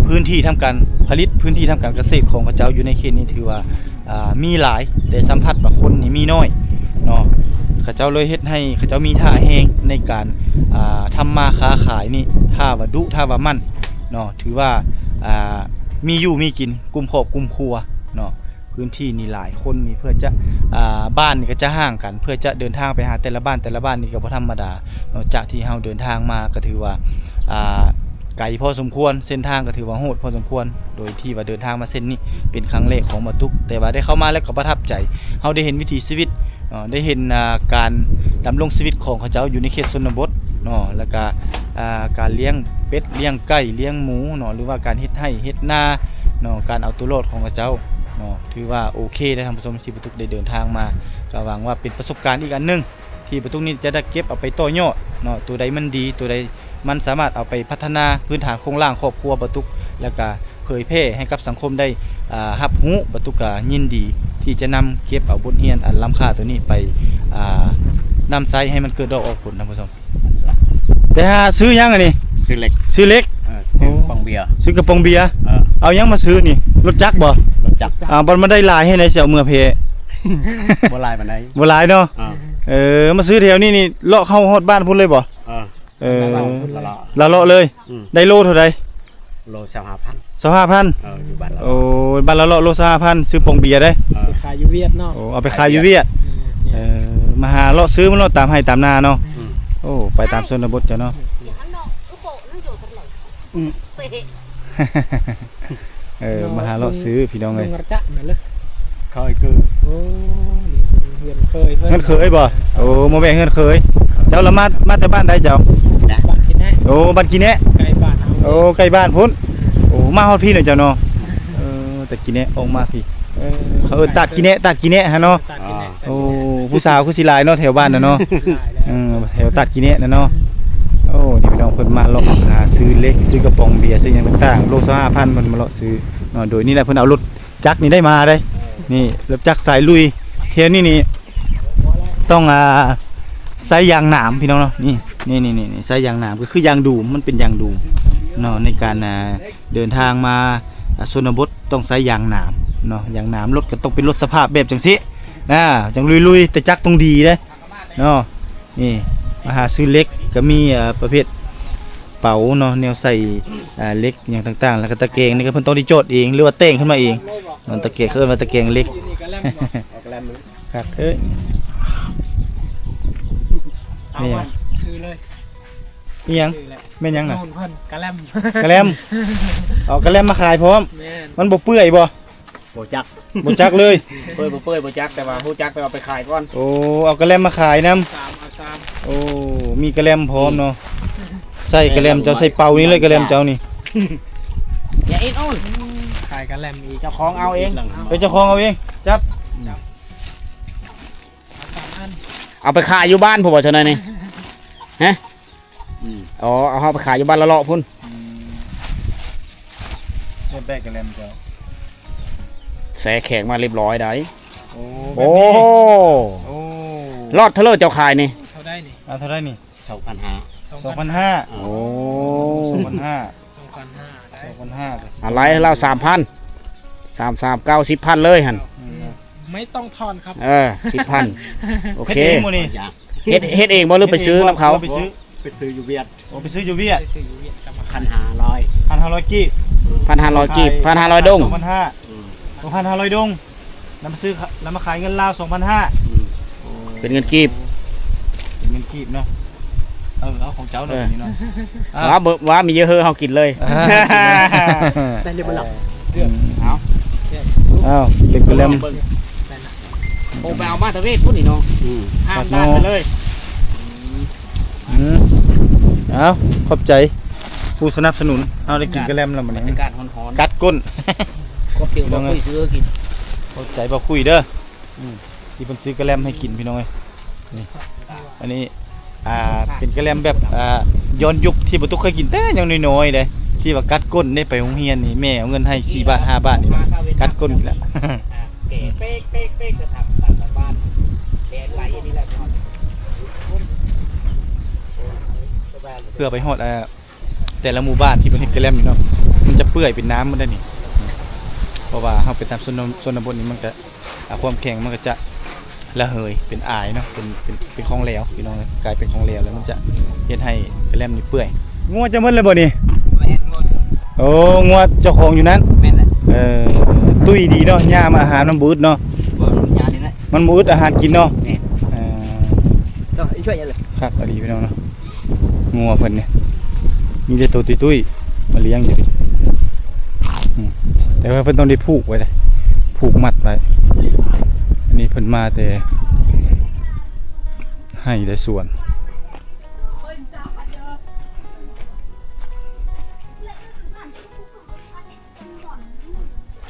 ພື້ນທີ່ທຳການຜະລິດ ພື້ນທີ່ທຳການກະເສດຂອງເຂົາເຈົ້າຢູ່ໃນເຂດນີ້ ຖືວ່າ ອ່າ ມີຫຼາຍ ແຕ່ສຳຜັດວ່າຄົນນີ້ມີໜ້ອຍເນາະ. ຂ ຂະເຈົ້າເລີຍເຮັດໃຫ້ຂະເຈົ້າມີທ່າແຮງໃນການ ອ່າ ທຳມາຄ້າຂາຍນີ້ ຖ້າວ່າດຸ ຖ້າວ່າໝັ່ນເນາະ ຖືວ່າ ອ່າ ມີຢູ່ມີກິນ ກຸ້ມຄອບກຸ້ມຄົວເນາະ. ພື້ນທີ່ນີ້ຫຼາຍຄົນນີ້ເພື່ອຈະ ອ່າ ບ້ານນີ້ກໍຈະຫ່າງກັນ ເພື່ອຈະເດີນທາງໄປຫາແຕ່ລະບ້ານ ແຕ່ລະບ້ານນີ້ກໍບໍ່ທຳມະດາເນາະ. ຈາກທີ່ເຮົາເດີນທາງມາກໍຖືວ່າ ອ່າ ໄກພໍສົມຄວນ ເສັ້ນທາງກໍຖືວ່າໂຫດພໍສົມຄວນ ໂດຍທີ່ວ່າເດີນທາງມາເສັ້ນນີ້ເປັນຄັ້ງແລກຂອງບ່າວຕຸກ ແຕ່ວ່າໄດ້ເຂົ້າມາແລ້ວກໍປະທັບໃຈ ເຮົາໄດ້ເຫັນວິຖີຊີວິດເນາະ ໄດ້ເຫັນ ອ່າ ການດຳລົງຊີວິດຂອງເຂົາເຈົ້າຢູ່ໃນເຂດຊົນນະບົດເນາະ ແລ້ວກະ ອ່າ ການລ້ຽງເປັດ ລ້ຽງໄກ່ ລ້ຽງໝູເນາະ ຫຼືວ່າການເຮັດໄຮ່ເຮັດນາເນາະ ການເອົາຕົວລອດຂອງເຂົາເຈົ້າເນາະ ຖືວ່າໂອເຄເດ້ທ່ານຜູ້ຊົມ ທີ່ບ່າວຕຸກໄດ້ເດີນທາງມາ ກໍຫວັງວ່າເປັນປະສົບການອີກອັນໜຶ່ງ ທີ່ບ່າວຕຸກນີ້ຈະໄດ້ເກັບເອົາໄປຕໍ່ຍອດເນາະ ໂຕໃດມັນດີ ໂຕໃດມັນສາມາດເອົາໄປພັດທະນາພື້ນຖານໂຄງລ່າງຄອບຄົວບ່າວຕຸກ ແລ້ວກະເຜີຍແຜ່ໃຫ້ກັບສັງຄົມໄດ້ ອ່າ ຮັບຮູ້ ບ່າວຕຸກກະຍິນດີທີ່ຈະນຳເກັບເອົາບົດຮຽນອັນລ້ຳຄ່າໂຕນີ້ໄປ ອ່າ ນຳໃຊ້ໃຫ້ມັນເກີດດອກອອກຜົນ ທ່ານຜູ້ຊົມ. ໄປຫາຊື້ຫຍັງອັນນີ້? ຊື້ເຫຼັກ ຊື້ເຫຼັກ ເອີ ຊື້ກະປ໋ອງເບຍ ຊື້ກະປ໋ອງເບຍ ເອີ ເອົາຫຍັງມາຊື້ນີ້? ລົດຈັກບໍ່? ລົດຈັກ ອ່າ ບັດມັນໄດ້ຫຼາຍເຮັດໃດຊິເອົາເມືອແຜ່? ບໍ່ຫຼາຍປານໃດ ບໍ່ຫຼາຍເນາະ ເອີ ເອີ ມາຊື້ແຖວນີ້ນີ້ ເລາະເຂົ້າຮອດບ້ານພຸ້ນເລີຍບໍ່? ເອີ ເອີ ລະເລາະ ລະເລາະເລີຍ ອືມ ໄດ້ໂລເທົ່າໃດ? ໂລຊາວຫ້າພັນ ຊາວຫ້າພັນ ເອີ ຢູ່ບ້ານລະເລາະ ໂອ້ ບ້ານລະເລາະໂລຊາວຫ້າພັນ ຊື້ປ໋ອງເບຍໄດ້ ເອີ ໄປຂາຍຢູ່ຫວຽດເນາະ ໂອ້ ເອົາໄປຂາຍຢູ່ຫວຽດ ເອີ ເອີ ມາຫາເລາະຊື້ມັນເນາະ ຕາມໄຮ່ຕາມນາເນາະ ອືມ ໂອ້ ໄປຕາມຊົນນະບົດເຈົ້າເນາະ ອືມ ເອີ ມາຫາເລາະຊື້ພີ່ນ້ອງເອີຍ ເຮືອນຂະເຈົ້ານັ້ນເລີຍ ເຄີຍຄື ໂອ້ ນີ້ເຮືອນເຄີຍ ເຮືອນເຄີຍບໍ່? ໂອ້ ມາແວ່ເຮືອນເຄີຍ ເຈົ້າລະມາ ມາແຕ່ບ້ານໃດເຈົ້າ? ບ້ານກີແນະ ໂອ້ ບ້ານກີແນະ ໃກ້ບ້ານເຮົາ ໂອ້ ໃກ້ບ້ານພຸ້ນ ໂອ້ ມາຮອດພີ້ເນາະເຈົ້າເນາະ ເອີ ແຕ່ກີແນະອອກມາພີ້ ເອີ ເຂົາເອີ້ນຕາດກີແນະ ຕາດກີແນະຫັ້ນເນາະ ຕາດກີແນະ ໂອ້ ຜູ້ສາວຄືຊິຫຼາຍເນາະ ແຖວບ້ານນະເນາະ ຫຼາຍແລ້ວ ເອີ ແຖວຕາດກີແນະນະເນາະ ໂອ້ ນີ້ພີ່ນ້ອງ ເພິ່ນມາເລາະຫາຊື້ເຫຼັກ ຊື້ກະປ໋ອງເບຍ ຊື້ຫຍັງຕ່າງໆ ໂລຊາວຫ້າພັນ ເພິ່ນມາເລາະຊື້ເນາະ ໂດຍນີ້ແຫຼະ ເພິ່ນເອົາລົດ ຈັກນີ້ໄດ້ມາເດ້ ນີ້ລົດຈັກສາຍລຸຍ ແຖວນີ້ນີ້ຕ້ອງ ອ່າ ໃຊ້ຢາງໜາມພີ່ນ້ອງເນາະ ນີ້ ນີ້ ນີ້ ນີ້ ໃຊ້ຢາງໜາມ ກໍຄືຢາງດູມ ມັນເປັນຢາງດູມເນາະ ໃນການ ອ່າ ເດີນທາງມາ ອ່າ ຊົນນະບົດຕ້ອງໃຊ້ຢາງໜາມເນາະ ຢາງໜາມ ລົດກໍຕ້ອງເປັນລົດສະພາບແບບຈັ່ງຊີ້ ອ່າ ຈັ່ງລຸຍໆ ແຕ່ຈັກຕ້ອງດີເດ້ ເນາະ ນີ້ມາຫາຊື້ເຫຼັກກໍມີ ເອີ ປະເພດເປົາເນາະ ແນວໃສ່ ເອີ ເຫຼັກຫຍັງຕ່າງໆ ແລ້ວກໍຕະແກງນີ້ກໍເພິ່ນຕ້ອງໄດ້ຈອດເອງ ຫຼືວ່າແຕ່ງຂຶ້ນມາເອງເນາະ ຕະແກງ ເຂົາເອີ້ນວ່າຕະແກງເຫຼັກ ຄັກເອີຍ ເອົາ ແມ່ນຫຍັງ? ຊື້ເລີຍ ອີຫຍັງ? ຊື້ແຫຼະ ແມ່ນຫຍັງນະ? ໂນ່ນເພິ່ນ ກະແລັມ ກະແລັມ ເອົາກະແລັມມາຂາຍພ້ອມ ແມ່ນ ມັນບໍ່ເປື່ອຍບໍ່? ບໍ່ຈັກ ບໍ່ຈັກເລີຍ ເປື່ອຍບໍ່ເປື່ອຍບໍ່ຈັກ ແຕ່ວ່າຮູ້ຈັກແຕ່ວ່າໄປຂາຍກ່ອນ ໂອ້ ເອົາກະແລັມມາຂາຍນຳ ສາມ ເອົາສາມ ໂອ້ ມີກະແລັມພ້ອມເນາະ ໃສ່ກະແລັມເຈົ້າ ໃສ່ເປົານີ້ເລີຍ ກະແລັມເຈົ້ານີ້ ຢ່າເອັນໂອນ ຂາຍກະແລັມອີກ ເຈົ້າຂອງເອົາເອງ ເອີ ເຈົ້າຂອງເອົາເອງ ຈັບ ເອົາສາມອັນ ເອົາໄປຂາຍຢູ່ບ້ານພຸ້ນບໍ່ ເຈົ້າໜ້ອຍນີ້ ຮະ? ອືມ ອໍ ເອົາເຮົາໄປຂາຍຢູ່ບ້ານລະເລາະພຸ້ນ ອືມ ຢາກໄດ້ກະແລັມເຈົ້າ ແຊ່ແຂງມາຮຽບຮ້ອຍໃດ໋ ໂອ້ ໂອ້ ແບບນີ້ ໂອ້ ລອດເທົ່າເລີເຈົ້າຂາຍນີ້ ເທົ່າໃດນີ້? ອ່າ ເທົ່າໃດນີ້? ສອງພັນຫ້າ ສອງພັນຫ້າ ໂອ້ ສອງພັນຫ້າ ສອງພັນຫ້າ ສອງພັນຫ້າ ອາ ໄລ່ລາວສາມພັນ ສາມ ສາມ ເກົ້າ ສິບພັນເລີຍຫັ້ນ ອືມ ໄມ່ຕ້ອງທອນຄັບ ເອີ ສິບພັນ ໂອເຄ ເຮັດເອງບໍ່ນີ້? ເຮັດ ເຮັດເອງບໍ່ ຫຼືໄປຊື້ນຳເຂົາ? ໄປຊື້ ໄປຊື້ຢູ່ຫວຽດ ໂອ້ ໄປຊື້ຢູ່ຫວຽດ ໄປຊື້ຢູ່ຫວຽດ ພັນຫ້າຮ້ອຍ ພັນຫ້າຮ້ອຍກີບ ພັນຫ້າຮ້ອຍກີບ ພັນຫ້າຮ້ອຍດົງ ສອງພັນຫ້າ ອືມ ໂອ້ ພັນຫ້າຮ້ອຍດົງ ນຳມາຊື້ ນຳມາຂາຍເງິນລາວ ສອງພັນຫ້າ ອືມ ໂອ້ ເປັນເງິນກີບ ເປັນເງິນກີບເນາະ ເອີ ເອົາຂອງເຈົ້າເນາະ ເອີ ນີ້ເນາະ ເອົາ ວ່າມີເຍອະເຮີເຮົາກິນເລີຍ ໄດ້ເລີຍບໍ່ລະ ເອົາ ເອົາ ເປັນກະແລັມ ໂອ້ ໄປເອົາມາຕະເວດພຸ້ນນີ້ເນາະ ອືມ ຫ້າມດ້ານໄປເລີຍ ອືມ ເອົາ ຂອບໃຈຜູ້ສະໜັບສະໜູນ ເຮົາໄດ້ກິນກະແລັມແລ້ວມື້ນີ້ ບັນຍາກາດຮ້ອນໆ ກັດກົ້ນ ຂອບໃຈບໍ່ຄຸຍຊື້ກິນ ຂອບໃຈບໍ່ຄຸຍເດີ ອືມ ທີ່ເພິ່ນຊື້ກະແລັມໃຫ້ກິນ ພີ່ນ້ອງເອີຍ ນີ້ ອັນນີ້ ອ່າ ເປັນກະແລັມແບບ ອ່າ ຍ້ອນຍຸກ ທີ່ບໍ່ຕຸກເຄີຍກິນແຕ່ຍັງນ້ອຍໆເດ້ ທີ່ວ່າກັດກົ້ນເດ້ ໄປໂຮງຮຽນນີ້ ແມ່ເອົາເງິນໃຫ້ສີ່ບາດ ຫ້າບາດນີ້ແຫຼະ ກັດກົ້ນອີກແລ້ວ ເພື່ອໄປຮອດ ອ່າ ແຕ່ລະໝູ່ບ້ານທີ່ເພິ່ນເຮັດກະແລັມນີ້ເນາະ ມັນຈະເປື່ອຍເປັນນ້ຳໝົດເດ້ນີ້ ເພາະວ່າເຮົາໄປຕາມຊົນນະ ຊົນນະບົດນີ້ ມັນກະ ອ່າ ຄວາມແຂງມັນກໍຈະ ລະເຫີຍ ເປັນອາຍເນາະ ເປັນ ເປັນ ເປັນຂອງແຫຼວ ພີ່ນ້ອງເອີຍ ກາຍເປັນຂອງແຫຼວ ແລ້ວມັນຈະເຮັດໃຫ້ກະແລັມນີ້ເປື່ອຍ. ງົວເຈົ້າໝົດແລ້ວບໍ່ນີ້? ແມ່ນ ງົວ ໂອ້ ງົວເຈົ້າຂອງຢູ່ນັ້ນ? ແມ່ນແຫຼະ. ເອີ ຕຸ້ຍດີເນາະ ຫຍ້າມັນ ອາຫານມັນບໍ່ອຶດເນາະ? ບໍ່ ຫຍ້ານີ້ແຫຼະ ມັນບໍ່ອຶດອາຫານກິນເນາະ? ແມ່ນ. ເອີ ເຈົ້າ ອີ່ຊ່ວຍຫຍັງເລີຍ? ຄັກອີ່ຫຼີ ພີ່ນ້ອງເນາະ. ງົວເພິ່ນນີ້ ມີແຕ່ໂຕຕຸ້ຍໆ ມາລ້ຽງຢູ່ນີ້. ອືມ ແຕ່ວ່າເພິ່ນຕ້ອງໄດ້ຜູກໄວ້ເດ້ ຜູກມັດໄວ້. ອັນນີ້ເພິ່ນມາແຕ່ໄຮ່ແຕ່ສວນ.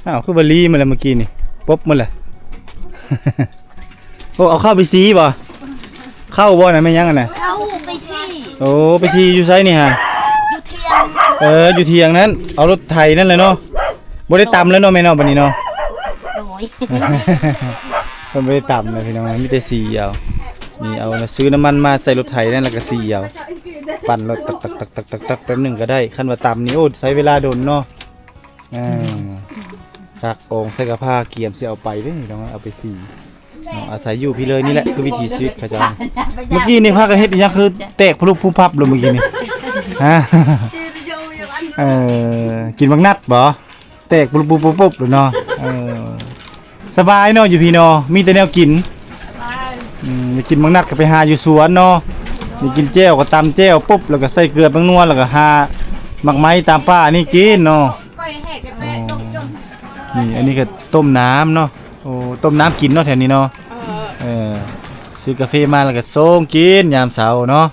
ອ້າວ ຄືວ່າລີ້ມາແລ້ວເມື່ອກີ້ນີ້ ປົບໝົດແຫຼະ. ໂອ້ ເອົາເຂົ້າໄປສີບໍ່? ເຂົ້າບໍ່ນະ ແມ່ນຫຍັງຫັ້ນນະ? ເຂົ້າໄປສີ່. ໂອ້ ໄປສີ່ຢູ່ໃສນີ້ຫາ? ຢູ່ຖຽງ. ເອີ ຢູ່ຖຽງນັ້ນ ເອົາລົດໄຖນັ້ນແຫຼະເນາະ. ບໍ່ໄດ້ຕຳແລ້ວເນາະແມ່ເນາະ ບັດນີ້ເນາະ. ໂດຍ ເພິ່ນບໍ່ໄດ້ຕຳນະພີ່ນ້ອງ ມີແຕ່ສີ່ເອົາ. ນີ້ເອົາ ຊື້ນ້ຳມັນມາໃສ່ລົດໄຖນັ້ນ ແລ້ວກໍສີ່ເອົາ ປັ່ນລົດຕັກໆໆໆ ແປັບໜຶ່ງກໍໄດ້. ຄັນວ່າຕຳນີ້ ໂອ້ ໃຊ້ເວລາດົນເນາະ. ເອີ ຕັກອອງໃສ່ກະພ້າ ກຽມຊິເອົາໄປເດ້ພີ່ນ້ອງ ເອົາໄປສີ່ເນາະ. ອາໄສຢູ່ພີ້ເລີຍ ນີ້ແຫຼະຄືວິຖີຊີວິດເຂົາເຈົ້າ. ເມື່ອກີ້ນີ້ພາກັນເຮັດອີ່ຫຍັງ ຄືແຕກພະລຸບພຸບພັບໂລດເມື່ອກີ້ນີ້? ຮະ? ເອີ ກິນບັກນັດບໍ່? ແຕກປຸບໆໆໆໂລດເນາະ. ເອີ ສະບາຍເນາະ ຢູ່ພີ້ເນາະ ມີແຕ່ແນວກິນ. ສະບາຍ. ອືມ ຢາກກິນບັກນັດກໍໄປຫາຢູ່ສວນເນາະ. ຢາກກິນແຈ່ວກໍຕຳແຈ່ວປຸບ ແລ້ວກໍໃສ່ເກືອແປ້ງນົວ ແລ້ວກໍຫາໝາກໄມ້ຕາມປ່ານີ້ກິນເນາະ. ອໍ ນີ້ ອັນນີ້ກໍຕົ້ມນ້ຳເນາະ. ໂອ້ ຕົ້ມນ້ຳກິນເນາະແຖວນີ້ເນາະ. ເອີ ຊື້ກາເຟມາແລ້ວກໍຊົງກິນຍາມເຊົ້າເນາະ.